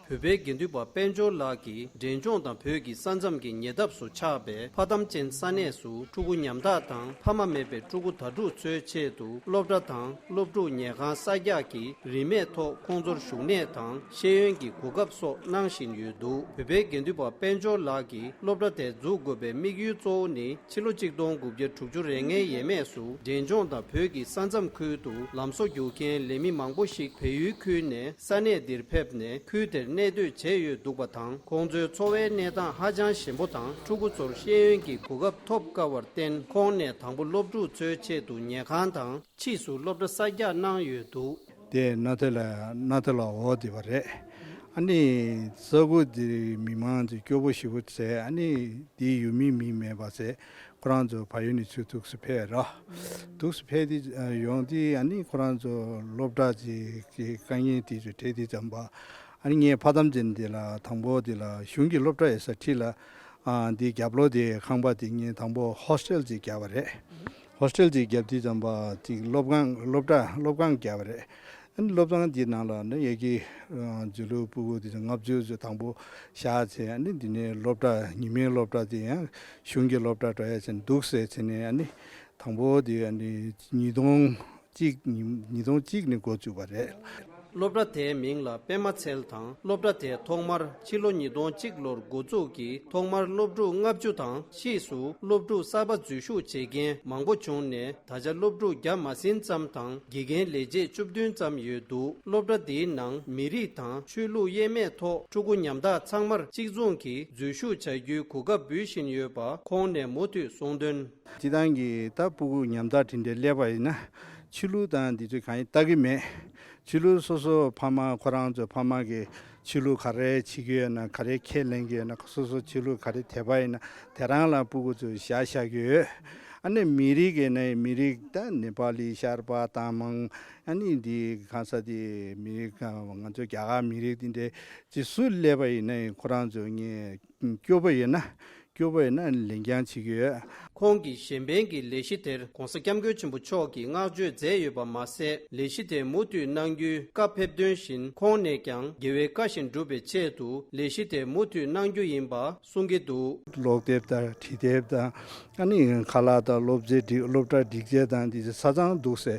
བོད་པའི་དགེ་འདུན་པ་དཔལ་འབྱོར་ལགས་ཀྱིས་འབྲས་ལྗོངས་དང་བོད་ཀྱི་ས་མཚམས་ཀྱི་ཉེ་འདབས་སུ་ཆགས་པའི་ཕ་དམ་ཅན་ས་གནས་སུ་ཕྲུ་གུ་ཉམ་ཐག་དང་ཕ་མ་མེད་པའི་ཕྲུ་གུ་དྭ་ཕྲུག་ཚོའི་ཆེད་དུ་སློབ་གྲྭ་དང་སློབ་ཕྲུག་ཉལ་ཁང་གསར་རྒྱག་གིས་རིན་མེད་ཐོག་ཁོང་ཚོར་བཞུགས་གནས་དང་ཤེས་ཡོན་གྱི་གོ་སྐབས་སོགས་གནང་བཞིན་ཡོད་འདུག། བོད་པའི་དགེ་འདུན་པ་དཔལ་འབྱོར་ལགས་ཀྱིས་སློབ་གྲྭ་དེ་འཛུགས་དགོས་པའི་དམིགས་ཡུལ་གཙོ་བོ་ནི། ཕྱི་ལོ་ཆིག་སྟོང་དགུ་བརྒྱ་དྲུག་ཅུ་རེ་ལྔའི་ཡས་མས་སུ་འབྲས་ལྗོངས་དང་བོད་ཀྱི་ས་མཚམས་ཁུལ་དུ་ལམ་བཟོ་རྒྱུག་མཁན་ལས་མི་མང་པོ་ཞིག་བལ་ཡུལ་ཁུལ་ནས་ས་གནས་འདིར་ཕེབས་ནས་ཁུལ་དེར་གནས་སྡོད་བྱས་ཡོད་འདུག་པ་དང་། ཁོང་ཚོའི་འཚོ་བའི་གནས་སྟངས་ཧ་ཅང་ཞན་པོ་དང་། ཕྲུ་གུ་ཚོར་ཤེས་ཡོན་གྱི་གོ་སྐབས་ཐོབ་དཀའ་བར་བརྟེན། ཁོང་ནས་དང་པོ་སློབ་ཕྲུག་ཚོའི་ཆེད་དུ་ཉལ་ཁང་དང་། ཕྱིས་སུ་སློབ་གྲྭ་གསར་རྒྱག་གནང་ཡོད་འདུག། དེ་ན་ཐེ་ལ་ན་ཐེ་ལ་འོ་དེ་བ་རེད། ཨ་ནི་ས་ཁུལ་དེ་མི་མང་ཚོ་སྐྱོ་པོ་ཞེ་པོ་བྱས། ཨ་ནི་དེ་ཡུལ་མི་མི་མེད་པ་བྱས། ཁོ་རང་ཚོ་བལ་ཡུལ་ནས་ཚུར་འདུག་སེ་ཕེབས་ར། འདུག་སེ་ཕེབས་དེ་ཡོང་དེ་ཨ་ནི་ཁོ་རང་ཚོ་སློབ་གྲྭ་ཅིག་གི་དཀའ་ངལ་དེ་ཚོ་འཕྲད་དེ་ཙམ་པ། ཨ་ནི་ངས་ཕ་དམ་ཅན་དེ་ལ་དང་པོ་དེ་ལ་གཞུང་གི་སློབ་གྲྭ་ཡོད་ས་ཁྲིད་ལ། ཨ་འདི་རྒྱབ་ལོགས་དེ་ཁང་པ་དེ་ངས་དང་པོ་ཧོ་སི་ཊེལ་ཅིག་བརྒྱབ་པ་རེད། ཧོ་སི་ཊེལ་ཅིག་བརྒྱབ་དུས་ཙམ་པ་ཅིག་སློབ་ཁང་སློབ་གྲྭ་སློབ་ཁང་བརྒྱབ་པ་རེད། ཨ་ནི་སློབ་ཁང་དེའི་ནང་ལ་ནི་ཡ་གི་ཨ་མཛོད་ལུག་ཕྲུ་གུ་དེ་ཚོ་ལྔ་བཅུ་ཙམ་དང་པོ་བཞག་བྱས། ཨ་ནི་འདི་ནས་སློབ་གྲྭ་ཉི་མའི་སློབ་གྲྭ་དེ་ཡང་གཞུང་གི་སློབ་གྲྭ་འགྲོ་ཡ་བྱས་ནས་འདུག་སེ་བྱས་ནས། ཨ་ནི་དང་པོ་དེ་ཨ་ནི་ཉིས་སྟོང་གཅིག་ཉིས་སྟོང་གཅིག་ནས་འགོ་བཙུགས་པ་རེད། སློབ་གྲྭ་དེའི་མིང་ལ་པད་མ་ཚལ་དང་། སློབ་གྲྭ་དེ་ཐོག་མར་ཕྱི་ལོ་ཉིས་སྟོང་གཅིག་ལོར་འགོ་བཙུགས་ཀྱིས་ཐོག་མར་སློབ་ཕྲུག་ལྔ་བཅུ་དང་། ཕྱིས་སུ་སློབ་ཕྲུག་གསར་པ་འཛུལ་ཞུགས་བྱེད་མཁན་མང་པོ་བྱུང་ནས། ད་ཆ་སློབ་ཕྲུག་བརྒྱ་མ་ཟིན་ཙམ་དང་། དགེ་རྒན་ལས་བྱེད་བཅུ་བདུན་ཙམ་ཡོད་འདུག། སློབ་གྲྭ་འདིའི་ནང་མི་རིགས་དང་ཆོས་ལུགས་དབྱེ་མེད་ཐོག་ཕྲུ་གུ་ཉམ་ཐག་ཚང་མར་གཅིག་མཚུངས་ཀྱིས་འཛུལ་ཞུགས་བྱ་རྒྱུའི་གོ་སྐབས་འབུལ་བཞིན་ཡོད་པ་ཁོང་ནས་མུ་མཐུད་གསུངས་དོན། སྤྱིར་བཏང་གི་ད་ཕྲུ་གུ་ཉམ་ཐག་དེ་འདྲ་སླེབས་པ་ཡིན་ན། ཆོས་ལུགས་དང་འདི་ཚོ་གང་ཡང་ལྟ་གི་མེད། ཆོས་ལུགས་སོ་སོ་ཕ་མ་ཁོ་རང་ཚོ་ཕ་མ་གི་ཆོས་ལུགས་ག་རེ་བྱེད་ཀྱི་ཡོད་ན། ག་རེ་ཁས་ལེན་གྱི་ཡོད་ན། སོ་སོ་ཆོས་ལུགས་ག་རེ་དད་པ་ཡིན་ན་དེ་རང་ལ་ཕྲུ་གུ་ཚོ་བཞག་བཞག་གི་ཡོད། ཨ་ནི་མི་རིགས་ཀྱི་ནས་མི་རིགས་ད་ནེ་པ་ལི་ཤར་པ་དང་མང་། ཨ་ནི་འདི་གང་ས་དེ་མི་རིགས་ང་ཚོ་རྒྱ་གར་མི་རིགས་དེ་འདྲ་ཅིག་སུ་སླེབས་པ་ཡིན་ན་ཁོ་རང་ཚོ་ངས་སྐྱོ་པོ་ཡོད་ན། སྐྱོ་པོ་ཡིན་ན་ལེན་རྐྱང་བྱེད་ཀྱི་ཡོད། ཁོང་གིས་གཞན་ཕན་གྱི་ལས་གཞི་དེར་༧གོང་ས་༧སྐྱབས་མགོན་ཆེན་པོ་མཆོག་གིས་བསྔགས་བརྗོད་མཛད་ཡོད་པ་མ་ཟད། ལས་གཞི་དེ་མུ་མཐུད་གནང་རྒྱུའི་བཀའ་ཕེབས་དོན་བཞིན། ཁོང་ནས་ཀྱང་རྒྱལ་བའི་བཀའ་བཞིན་སྒྲུབ་པའི་ཆེད་དུ་ལས་གཞི་དེ་མུ་མཐུད་གནང་རྒྱུ་ཡིན་པ་གསུང་གི་འདུག། ཀློག་དེབ་དང་བྲིས་དེབ་དང་། ཨ་ནི་ཁ་ལག་དང་སློབ་ཚན་སྒྲིག་སློབ་གྲྭ་སྒྲིག་ཆས་དང་འདི་ཚོ་ཆ་ཚང་འདུག་སེ་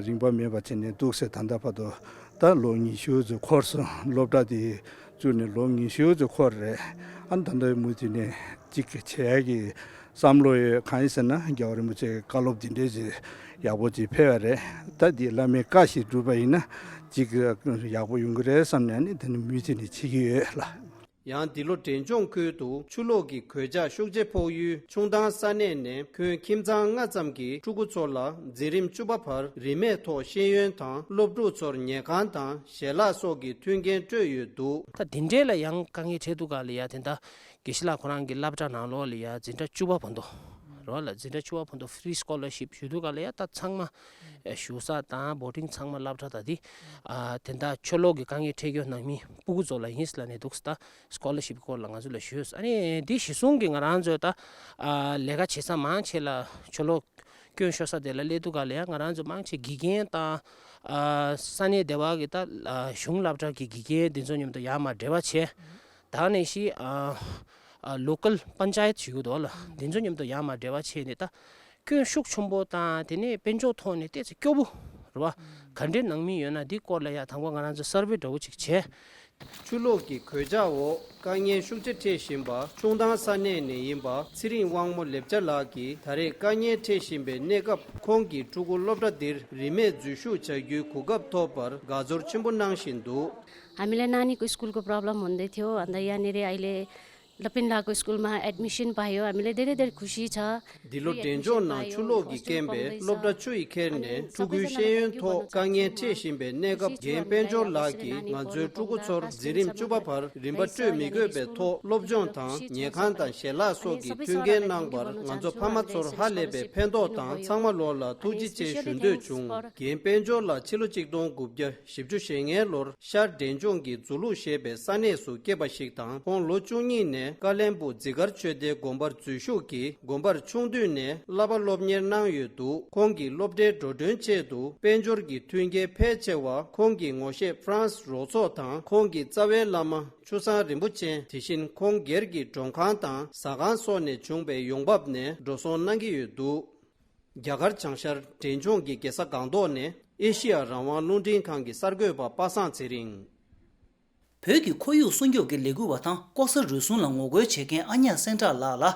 རིན་པ་མེད་པ་བྱས་ནས་འདུག་སེ་ད་ལྟ་བར་དུ་ད་ལོ་ཉི་ཤུ་ཙམ་འཁོར་སོང་། སློབ་གྲྭ་དེ་ བཙུགས་ནས་ལོ་ཉི་ཤུ་ཙམ་འཁོར་རེད། ཨ་ནི་ད་ལྟ་མུ་མཐུད་ནས་གཅིག་བྱེད་ཡག་གི་བསམ་བློ་ཡོད། གང་ཡིན་ཟེར་ན་རྒྱལ་བ་རིན་པོ་ཆེའི་བཀའ་སློབ་འདི་འདྲས་ཅིག་ཡག་པོ་ཅིག་ཕེབས་པ་རེད། ད་འདི་བླ་མའི་བཀའ་ཞིག་བསྒྲུབས་པ་ཡིན་ན་གཅིག་ཡག་པོ་ཡོང་གི་རེད་བསམ་ནས་ཨ་ནི་ད་ནི་མུ་མཐུད་ནས་བྱེད་ཀྱི་ཡོད་ལགས། ཡང་འདི་ལོ་འབྲས་ལྗོངས་ཁུལ་དུ་ཆུ་ལོག་གི་གོད་ཆག་ཤུགས་ཆེ་ཕོག་ཡུལ་ཆུང་ཐང་ས་གནས་ནས་ཁྱོན་ཁྱིམ་ཚང་ལྔ་ཙམ་གྱི་ཕྲུ་གུ་ཚོ་ལ་འཛིན་རིམ་བཅུ་པ་བར་རིན་མེད་ཐོག་ཤེས་ཡོན་དང་སློབ་ཕྲུག་ཚོར་ཉལ་ཁང་དང་ཞལ་ལག་སོགས་ཀྱི་མཐུན་རྐྱེན་སྤྲོད་ཡོད་འདུག། ད་དེ་འདྲའི་ལ་ཡང་དཀའ་ངལ་འཕྲད་འདུག་ག་ལ་ཡ། དེ་འདྲ་དགེ་བཤེས་ལགས་ཁོ་རང་གི་སློབ་གྲྭ་ནང་ལོགས་ལ་ཡ་འཛིན་གྲྭ་བཅུ་པ་བར་དུ་རོགས་ལ་འཛིན་གྲྭ་བཅུ་པ་བར་དུ་ཕི་རི་སི་ཀོ་ལར་ཤིབ་ཞུ་འདུག་ག་ལ་ཡ། ད་ཚང་མ་ཨེ་བཞུགས་ས་དང་བོར་ཌིང་ཚང་མ་སློབ་གྲྭ་དང་དེ་ཨ་དེ་འདྲ་ཆུ་ལོག་གི་དཀའ་ངལ་འཕྲད་རྒྱུ་ནང་མི་སྤུ་གུ་ཚོ་ལ་ཡིན་ལ་ནས་འདུག་ས། ད་སི་ཀོ་ལར་ཤིབ་སྐོར་ལ་ང་ཚོ་ལ་ཞུས། ཨ་ནི་འདི་གཞི་བཟུང་གི་ང་རང་ཚོས་ད་ཨ་ལས་ཀ་བྱེད་ས་མང་ཆེ་ལ་ཆུ་ལོག་སྐྱོན་ཤོར་ས་དེ་ལ་སླེབས་དུས་ག་ལ་ཡང་ང་རང་ཚོ་མང་ཆེ་དགེ་རྒན་དང་ཨ་ས་གནས་སྡེ་བ་གི་ད་ཨ་གཞུང་སློབ་གྲྭ་གི་དགེ་རྒན་དེ་ཚོ་མཉམ་དུ་ཡར་མར་འབྲེལ་བ་བྱས། ད་ནས་ཤི་ཨ་ཨ་ལོ་ཀལ་པན་ཅ་ཡད་ཞུ་གི་འདུག་ལ། དེ་ཚོ་མཉམ་དུ་ཡར་མར་འབྲེལ་བ་བྱས་ནས་ད་སྐྱོན་ཤུགས་ཆེན་པོ་དང་དེ་ནས་དཔལ་འབྱོར་ཐོག་ནས་ཏོག་ཙམ་སྐྱོ་པོ་རེད་བ། ག་འདྲའི་ནང་མི་ཡོད་ན་འདི་སྐོར་ལ་ཡ་དང་པོ་ང་རང་ཚོ་སར་ཝེ་འདྲ་བོ་ཅིག་བྱས། ཆུ་ལོག་གི་གོད་ཆག་འོག་དཀའ་ངལ་ཤུགས་ཆེ་འཕྲད་བཞིན་པ་ཆུང་ཐང་ས་གནས་ནས་ཡིན་པ་ཚེ་རིང་དབང་མོ་ལེབ་ཅ་ལགས་ཀྱིས་ད་རེས་དཀའ་ངལ་འཕྲད་བཞིན་པའི་གནས་སྐབས་ཁོང་གི་ཕྲུ་གུ་སློབ་གྲྭ་འདིར་རིན་མེད་འཛུལ་ཞུགས་བྱ་རྒྱུའི་གོ་སྐབས་ཐོབ་པར་དགའ་ཚོར་ཆེན་པོ་གནང་བཞིན་འདུག། हामीलाई नानीको स्कुलको प्रब्लम हुँदै थियो, अन्त यहाँनिर अहिले लपिनलाको स्कुलमा एडमिसन पायो, हामीलाई धेरै धेरै खुसी छ। འདི་ལོ་འབྲས་ལྗོངས་ནང་ཆུ་ལོག་གིས་རྐྱེན་པས་སློབ་གྲྭ་བཅུ་ཡི་ཁྱེར་ནས་ཕྲུ་གུའི་ཤེས་ཡོན་ཐོག་དཀའ་ངལ་འཕྲད་བཞིན་པའི་གནས་སྐབས། རྒན་དཔལ་འབྱོར་ལགས་ཀྱིས་ང་ཚོའི་ཕྲུ་གུ་ཚོར་འཛིན་རིམ་བཅུ་པ་བར་རིན་པ་སྤྲོད་མི་དགོས་པའི་ཐོག་སློབ་སྦྱོང་དང་ཉལ་ཁང་དང་ཞལ་ལག་སོགས་ཀྱི་མཐུན་རྐྱེན་གནང་བར་ང་ཚོ་ཕ་མ་ཚོར་ཧ་ལས་པའི་ཕན་ཐོགས་དང་ཚང་མ་ལོ་ལ་ཐུགས་རྗེ་ཆེ་ཞུ་འདོད་བྱུང་། རྒན་དཔལ་འབྱོར་ལགས་ཕྱི་ལོ་གཅིག་སྟོང་དགུ་བརྒྱ་བཞི་བཅུ་ཞེ་ལྔའི་ལོར་ཤར་འབྲས་ལྗོངས་ཀྱི་ཛུ་ལུ་ཞེས་པའི་ས་གནས་སུ་སྐྱེས་པ་ཞིག་དང་། ཁོང་ལོ་བཅུ་གཉིས་ནས་ཀ་ལན་སྦུག་ཛི་གར་ཆོས་སྡེའི་དགོན་པར་འཛུལ་ཞུགས་ཀྱིས་དགོན་པར་ཆུང་དུས་ནས་བསླབ་པ་སློབ་གཉེར་གནང་ཡོད་འདུག། ཁོང་གི་སློབ་གྲྭའི་འགྲོ་གྲོན་ཆེད་དུ་དཔལ་འབྱོར་གྱི་མཐུན་རྐྱེན་ཕལ་ཆེ་བ་ཁོང་གི་ངོ་ཤེས་ཧྥ་རན་སི་རོགས་ཚོགས་དང་། ཁོང་གི་རྩ་བའི་བླ་མ་ཆུ་བཟང་རིན་པོ་ཆེ། དེ་བཞིན་ཁོང་སྒེར་གྱི་མགྲོན་ཁང་དང་ཟ་ཁང་སོགས་ནས་བྱུང་པའི་ཡོང་འབབ་ནས་འགྲོ་སོང་གནང་གི་ཡོད་འདུག། རྒྱ་གར་བྱང་ཤར་འབྲས་ལྗོངས་ཀྱི་རྒྱལ་ས་སྒང་ཏོག་ནས་ཨེ་ཤེ་ཡ་རང་དབང་རླུང་འཕྲིན་ཁང་གི་གསར་འགོད་པ་པ་སངས་ཚེ་རིང་། བོད་ཀྱི་ཁོར་ཡུག་སྲུང་སྐྱོབ་ཀྱི་ལས་འགུལ་བ་དང་ལྐོག་ཟ་རུལ་སུངས་ལ་ངོ་རྒོལ་བྱེད་མཁན་ཨ་ཉག་སེང་བྲག་ལགས་ལ།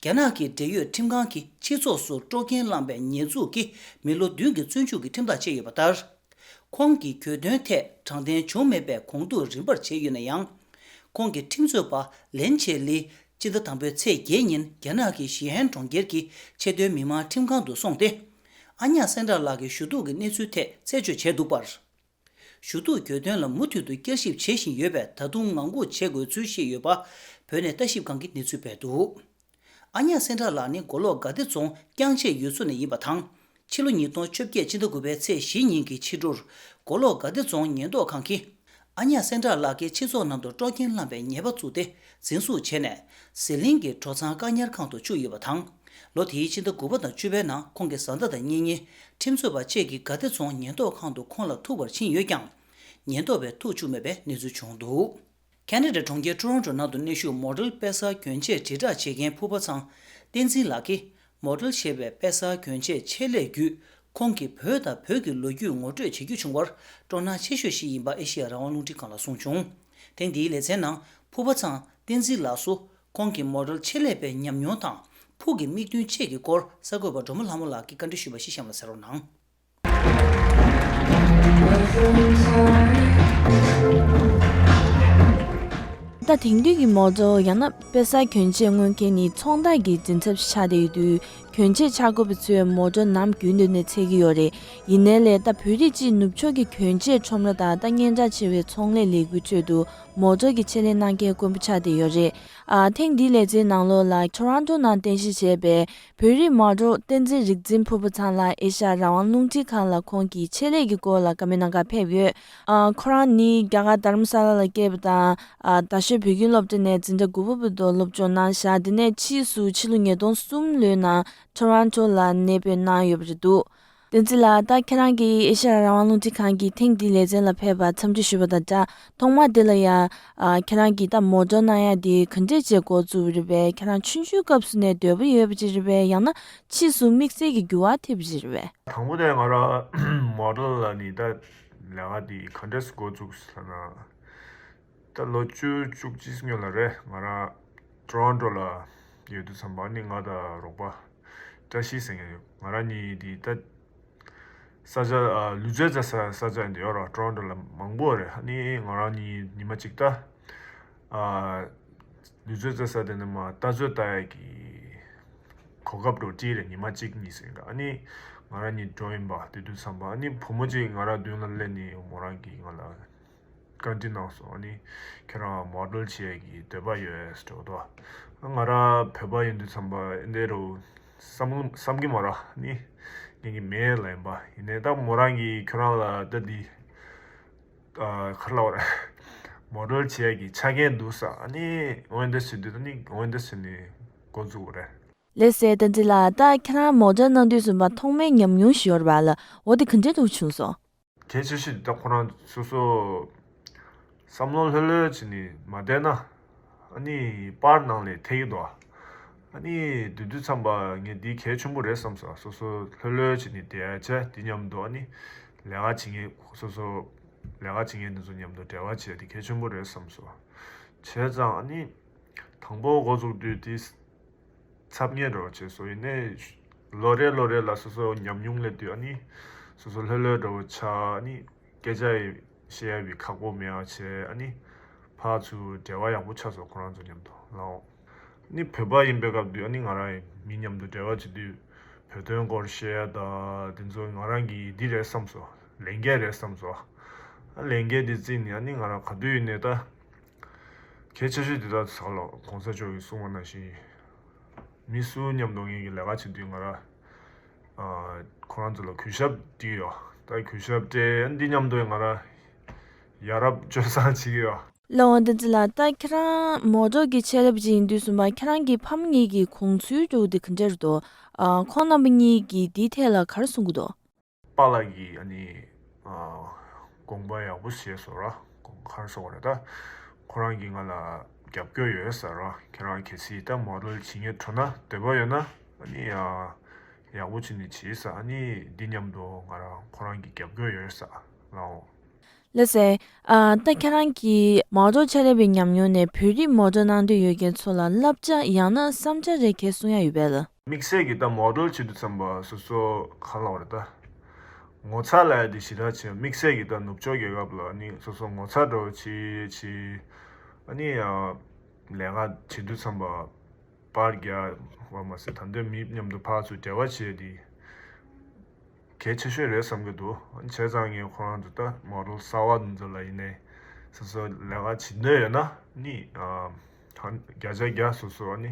རྒྱ་ནག་གི་འབྲེལ་ཡོད་ཁྲིམས་ཁང་གིས་སྤྱི་ཚོགས་སུ་དཀྲོག་རྐྱེན་བསླངས་པའི་ཉེས་འཛུགས་ཀྱིས་མི་ལོ་བདུན་གྱི་བཙོན་འཇུག་གི་ཁྲིམས་ཐག་བཅད་ཡོད་པ་ལྟར། ཁོང་གི་གྱོད་དོན་ཐད་དྲང་བདེན་བྱུང་མེད་པའི་གོང་ཐུག་རིམ་པར་བྱས་ཡོད་ན་ཡང་། ཁོང་གི་ཁྲིམས་རྩོད་པ་ལན་ཆེ་ལི་སྤྱི་ཟླ་དང་པོའི་ཚེས་བརྒྱད་ཉིན་རྒྱ་ནག་གི་ཞི་ཧན་གྲོང་ཁྱེར་གྱི་ཆེས་མཐོའི་མི་མང་ཁྲིམས་ཁང་དུ་སོང་སྟེ། ཨ་ཉག་སེང་བྲག་ལགས་ཀྱི་ཞུ་གཏུག་གི་གནས་ཚུལ་ཐད་རྩད་གཅོད་བྱས་འདུག་པར། ཞུ་གཏུག་གྱོད་དོན་ལ་མུ་མཐུད་དུ་བསྐྱར་ཞིབ་བྱེད་བཞིན་ཡོད་པས། ད་དུང་ངང་སྒུག་བྱེད་དགོས་ཚུལ་བཤད་ཡོད་པ། བོད་ནས་ལྟ་ཞིབ་ཁང་གིས་གནས་ཚུལ་སྤེལ་འདུག། ཨ་ཉག་སེང་བྲག་ལགས་ནི་མགོ་ལོག་དགའ་བདེ་རྫོང་རྐྱང་ཆེ་ཡུལ་ཚོ་ནས་ཡིན་པ་དང་། ཕྱི་ལོ་ཉིས་སྟོང་བཅོ་བརྒྱད་སྤྱི་ཟླ་དགུ་པའི་ཚེས་བཞི་ཉིན་གྱི་ཕྱི་དྲོར། མགོ་ལོག་དགའ་བདེ་རྫོང་ཉེན་རྟོག་ཁང་གིས། ཨ་ཉག་སེང་བྲག་ལགས་ཀྱིས་སྤྱི་ཚོགས་ནང་དུ་དཀྲོག་རྐྱེན་བསླངས་པའི་ཉེས་པ་བཙུགས་ཏེ། འཛིན་བཟུང་བྱས་ནས། ཟི་ལིང་གི་གྲོ་ཚང་བཀག་ཉར་ཁང་དུ་བཅུག་ཡོད་པ་དང་། ལོ་དེའི་ཕྱི་ཟླ་དགུ་པ་དང་བཅུ་པའི་ནང་ཁོང་གི་བཟའ་ཟླ་དང་གཉེན་ཉེ། ཁྲིམས་རྩོད་པ་བཅས་ཀྱིས་དགའ་བདེ་རྫོང་ཉེན་རྟོག་ཁང་དུ་ཁོང་ལ་ཐུག་པར་ཕྱིན་ཡོད་ཀྱང་། ཉེན་རྟོག་པས་ཐུག་བཅུག་མེད་པའི་གནས་ཚུལ་བྱུང་འདུག། ཁེ་ན་ཌའི་གྲོང་ཁྱེར་ཊོ་རོན་ཊོ་ནང་དུ་གནས་བཞུགས་མོ་ཌེལ་དཔེ་གསར་གྱོན་ཆས་དྲིལ་བསྒྲགས་བྱེད་མཁན་ཕུར་པ་ཚང་བསྟན་འཛིན་ལགས་ཀྱིས། མོ་ཌེལ་ཞེས་པའི་དཔེ་གསར་གྱོན་ཆས་ཆེད་ལས་བརྒྱུད། ཁོང་གིས་བོད་དང་བོད་ཀྱི་ལོ་རྒྱུས་ངོ་སྤྲོད་བྱེད་རྒྱུ་བྱུང་བར། སྤྲོ་སྣང་ཆེ་ཤོས་ཤིག་ཡིན་པ་ཨེ་ཤེ་ཡ་རང་དབང་རླུང་འཕྲིན་ཁང་ལ་གསུངས་བྱུང་། ཐེངས་འདིའི་ལེ་ཚན་ནང་ཕུར་པ་ཚང་བསྟན་འཛིན་ལགས་སུ། ཁོང་གི་མོ་ཌེལ་ཆེད་ལས་པའི་ཉམས་མྱོང་དང་། ཕུགས་ཀྱི་དམིགས་འདུན་བཅས་ཀྱི་སྐོར་གསར་འགོད་པ་སྒྲོལ་མ་ལྷ་མོ་ལགས་ཀྱིས་བཀའ་འདྲི་ཞུས་པ་ཞིག་གཤམ་ལ་གསན་རོགས་གནང་། ད་དེང་དུས་ཀྱི་མོ་ཊ་ཡང་ན་དཔེ་གསར་གྱོན་ཆས་མངོན་མཁན་ནི་ཚོང་བདག་གི་མགྲིན་ཚབ་ཆགས་བསྡད་ཡོད་དུས། གྱོན་ཆས་འཆར་དགོས་པ་ཚོས་མོ་ཊ་ནམ་རྒྱུན་དུ་ནས་འཚོལ་གྱི་ཡོད་རེད། ཡིན་ནའི་ལས་ད་བོད་རིགས་སྤྱིའི་ནུབ་ཕྱོགས་ཀྱི་གྱོན་ཆས་ཁྲོམ་ར་དང་ད་སྙན་གྲགས་ཆེ་བའི་ཚོང་ལས་ལས་འགུལ་ཁྲོད་དུ་མོ་ཊ་གི་ཆེད་ལས་གནང་མཁན་དཀོན་པོ་ཆགས་བསྡད་ཡོད་རེད། ཨ། ཐེངས་འདིའི་ལེ་ཚན་ནང་ལོགས་ལ་ཊོ་རོན་ཊོ་ནང་རྟེན་གཞི་བྱས་པའི་བོད་རིགས་མོ་ཊ་བསྟན་འཛིན་རིག་འཛིན་ཕུར་པ་ཚང་ལགས་ཨེ་ཤ་ཡ་རང་དབང་རླུང་འཕྲིན་ཁང་ལ་ཁོང་གི་ཆེད་ལས་ཀྱི་སྐོར་ལ་བཀའ་མོལ་གནང་གར་ཕེབས་ཡོད། ཨ། ཁོ་རང་ནི་རྒྱ་གར་དྷ་རམ་ས་ལ་ལ་སྐྱེས་པ་དང་། ཨ། རྡ་ཤོད་བོད་ཁྱིམ་སློབ་གྲྭ་ནས་འཛིན་གྲྭ་དགུ་པ་བར་དུ་སློབ་སྦྱོང་གནང་བཞག་དེ་ནས་ཕྱིས་སུ་ཕྱི་ལོ་ཉིས་སྟོང་གསུམ་ལོའི་ནང་ཊོ་རོན་ཊོ་ལ་གནས་སྤོས་གནང་ཡོད་པ་རེད་འདུག། བསྟན་འཛིན་ལགས། ད་ཁྱེད་རང་གིས་ཨེ་ཤ་ཡ་རང་དབང་རླུང་འཕྲིན་ཁང་གི་ཐེངས་འདིའི་ལེ་ཚན་ལ་ཕེབས་པར་འཚམས་འདྲི་ཞུས་པ་དང་སྦྲགས། ཐོག་མར་འདི་ལ་ཡ། ཨ། ཁྱེད་རང་གིས་ད་མོ་ཊ་གནང་ཡ་འདི་ག་འདྲས་བྱས་འགོ་བཙུགས་པ་རེད་པས། ཁྱེད་རང་ཆུང་ཆུང་སྐབས་སུ་ནས་འདོད་པ་ཡོད་པ་ཅིག་རེད་པས། ཡང་ན་ཕྱིས་སུ་དམིགས་བསལ་གྱི་འགྱུར་བ་ཐེབས་པ་ཅིག་རེད་པས། དང་པོ་དེ་ང་རང་མོ་ཊ་ལ་ནི་ད་ལས་ཀ་འདི་ག་འདྲས་འགོ་བཙུགས་ཟེར་ན། ད་ལོ་བཅུ་བཅུ་གཅིག་སྔོན་ལ་རེད། ང་རང་ཊོ་རོན་ཊོ་ལ་ཡོད་དུས་ཙམ་པ་ནི་ང་དང་རོགས་པ་བཀྲ་ཤིས་ཟེར་མཁན་ཡོད། ང་རང་གཉིས་དེ་ད་ས་ཆ་ཨ་ལུས་རྩལ་རྩེད་ས་ས་ཆ་འདི་ཡོད་ར། ཊོ་རོན་ཊོ་ལ་མང་པོ་རེད། ཨ་ནི་ང་རང་གཉིས་ཉི་མ་གཅིག་ད་ཨ་ལུས་རྩལ་རྩེད་ས་དེ་ནས་མར་རྟ་རྩོད་ལྟ་ཡག་གི་གོ་སྐབས་འདྲ་བོ་ཅིག་རེད། ཉི་མ་གཅིག་གཉིས་ཟིན་ར། ཨ་ནི་ང་རང་གཉིས་འགྲོ་ཡིན་པ། དེ་དུས་ཙམ་པ་ཨ་ནི་བུ་མོ་གཅིག་ང་རང་མདུན་ལ་སླེབས་ནས་མོ་རང་གིས་ང་ལ་བཀའ་འདྲི་གནང་སོང་། ཨ་ནི་ཁྱེད་རང་མོ་ཌེལ་བྱེད་ཡག་གི་འདོད་པ་ཡོད་ཟེར་འདྲ་བོ་འདུག་ང་རང་བོད་པ་ཡིན་དུས་ཙམ་པ་འདི་འདྲ་བོ་བསམ་བསམ་གྱི་མ་རེད། ཨ་ནི་ངེད་ཀྱི་མེད་ལབ་ཡིན་པ། ཡིན་ནའི་ད་མོ་རང་གིས་ཁྱོད་རང་ལ་ད་འདི་ཨ་ག་རེ་ལབ་དགོས་རེད། མོ་ཌེལ་བྱེད་ཡག་གི་ཆ་རྐྱེན་འདུག་ཟེར། ཨ་ནི་འོ་འདི་བྱེད་དུས་ད་ནི་འོ་འདི་བྱས་ནས་འགོ་བཙུགས་པ་རེད། ལགས་སོ། བསྟན་འཛིན་ལགས། ད་ཁྱེད་རང་མོ་ཌེལ་གནང་དུས་ཙམ་པ་ཐོག་མའི་ཉམས་མྱོང་ཞིག་ཡོད་རེད་པ་ལགས། འོ་དེ་ག་འདྲས་འདྲ་བོ་བྱུང་སོང་། གལ་ཆེ་ཤོས་དེ་ད་ཁོ་རང་སོ་སོ་བསམ་བློ་ལྷོད་ལྷོད་བྱས་ནས་མ་བསྡད་ན། ཨ་ནི་པར་ནང་ལ་ཐེབས་ཀྱི་འདུག་ཨ་ནི་དེ་དུས་ཙམ་པ་ངས་འདི་གལ་ཆེན་པོ་རེད་བསམ་སོང་། སོ་སོ་ལྷོད་ལྷོད་བྱས་ནས་བསྡད་ཡག་བྱས། དེ་མཉམ་དུ་ཨ་ནི་ལས་ཀ་བྱེད་མཁན་སོ་སོ་ལས་ཀ་བྱེད་མཁན་དེ་ཚོ་མཉམ་དུ་འབྲེལ་བ་བྱས། དེ་གལ་ཆེན་པོ་རེད་བསམ་སོང་། བྱས་ཙང་ཨ་ནི་དང་པོ་འགོ་བཙུགས་དུས་དེ་ཚབ་ངེས་འདྲ་བོ་བྱས་སོང་། ཡིན་ནའི་ལོ་རེ་ལོ་རེ་ལ་སོ་སོ་ཉམས་མྱོང་སླེབས་དུས་ཨ་ནི་སོ་སོ་ལྷོད་ལྷོད་འདྲ་བོ་ཆགས། ཨ་ནི་སྐད་ཆ་ཡི་བཤད་ཡ་བི་ཁག་པོ་མེད་པ་བྱས། ཨ་ནི་ཕར་ཚུར་འབྲེལ་བ་ཡག་པོ་ཆགས་སོང་ཁོ་རང་ཚོ་མཉམ་དུ་ལའོ། ཨ་ནི་བོད་པ་ཡིན་པའི་སྐབས་དུས་ཨ་ནི་ང་རང་ཡི་མི་མཉམ་དུ་འབྲེལ་བ་བྱེད་དུས་བོད་དོན་སྐོར་བཤད་ཡ་ད་དེ་ཚོ་ང་རང་གི་འདི་རེད་བསམ་སོང་། ལས་འགན་རེད་བསམ་སོང་། ཨ་ལས་འགན་འདི་བརྩིས་ནས་ཨ་ནི་ང་རང་ག་དུས་ཡིན་ནའི་ད་གལ་ཆེ་ཤོས་དེ་ད་ཟ་ལོ་གོང་ས་མཆོག་གིས་གསུངས་པ་ནང་བཞིན། མི་སུ་མཉམ་དུ་ངེད་ཀྱི་ལས་ཀ་བྱེད་དུས་ང་ར་ཨ་ཁོ་རང་ཚོ་ལ་གུས་ཞབས་སྒྲིག་ཡོད། ད་གུས་ཞབས་སྤྲད་འདི་མཉམ་དུ་ང་ར་ཡ་རབས་སྤྱོད་བཟང་བྱེད་ཀྱི་ཡོད། ལགས་འོང་། བསྟན་འཛིན་ལགས། ད་ཁྱེད་རང་མོ་ཊ་གི་ཆེད་ལས་པ་ཅིག་ཡིན་དུས་ཙམ་པ་ཁྱེད་རང་གི་ཕ་མ་གཉིས་ཀྱི་དགོངས་ཚུལ་འདྲ་བོ་དེ་ག་འདྲ་རེད་འདུག་ཨ་ཁོང་རྣམ་པ་གཉིས་ཀྱིས་འདིའི་ཐད་ལ་ག་རེ་གསུང་གི་འདུག་པཱ་ལགས་ཀྱིས་ཨ་ནི་ཨ་དགོངས་པ་ཡག་པོ་བཞེས་སོང་ར། དགོངས་ག་རེ་ཟེར་དགོས་རེད། ད་ཁོ་རང་གིས་ང་ལ་རྒྱབ་སྐྱོར་ཡོད་ཟེར་ར། ཁྱེད་རང་གལ་སྲིད་ད་མོ་ཌེལ་བྱེད་སྙིང་བྲོ་ན་འདོད་པ་ཡོད་ན་ཨ་ནི་ཨ་ཡག་པོ་བྱས་ནས་བྱེད་ཟེར། ཨ་ནི་འདི་མཉམ་དུ་ང་རང་ཁོ་རང་གི་རྒྱབ་སྐྱོར་ཡོད་ཟེར་ལའོ། ལགས་སོ། ཨ་ད་ཁྱེད་རང་གིས་མོ་ཊ་ཆ་ལས་པའི་ཉམས་མྱོང་ནས་བོད་རིགས་མོ་ཊ་གནང་འདོད་ཡོད་མཁན་ཚོ་ལ་བསླབ་བྱ་ཡང་ན་བསམ་འཆར་རེ་གལ་གསུང་ཡ་ཡོད་པས་ལགས། དམིགས་བསལ་གྱི་ད་མོ་ཌེལ་བྱེད་དུས་ཙམ་པ་སོ་སོ་ག་ལབ་རེད། ད་ངོ་ཚ་ལབ་ཡ་དེ་ཞེ་དྲག་བྱེད། དམིགས་བསལ་གྱི་ད་ནུབ་ཕྱོགས་རྒྱལ་ཁབ་ལ་ནི་སོ་སོ་ངོ་ཚ་འདྲ་བོ་བྱེད་བྱེད། ཨ་ནི་ཡང་ལས་ཀ་བྱེད་དུས་ཙམ་པ་པར་རྒྱག་པ་མ་ཟད་ད་འདོད་མི་མཉམ་དུ་ཕར་ཚུར་འབྲེལ་བ་བྱེད་དེ་གལ་ཆེ་ཤོས་རེད་བསམ་གྱི་འདུག་བྱས་ཙང་ངས་ཁོ་རང་ཚོ་ད་མོ་ཌེལ་གསར་བ་འདི་ཚོ་ལ་ཡིན་ནའི་སོ་སོ་ལས་ཀ་བྱེད་འདོད་ཡོད་ན་ནི་ཨ་བརྒྱ་ཆ་བརྒྱ་སོ་སོ་ཨ་ནི་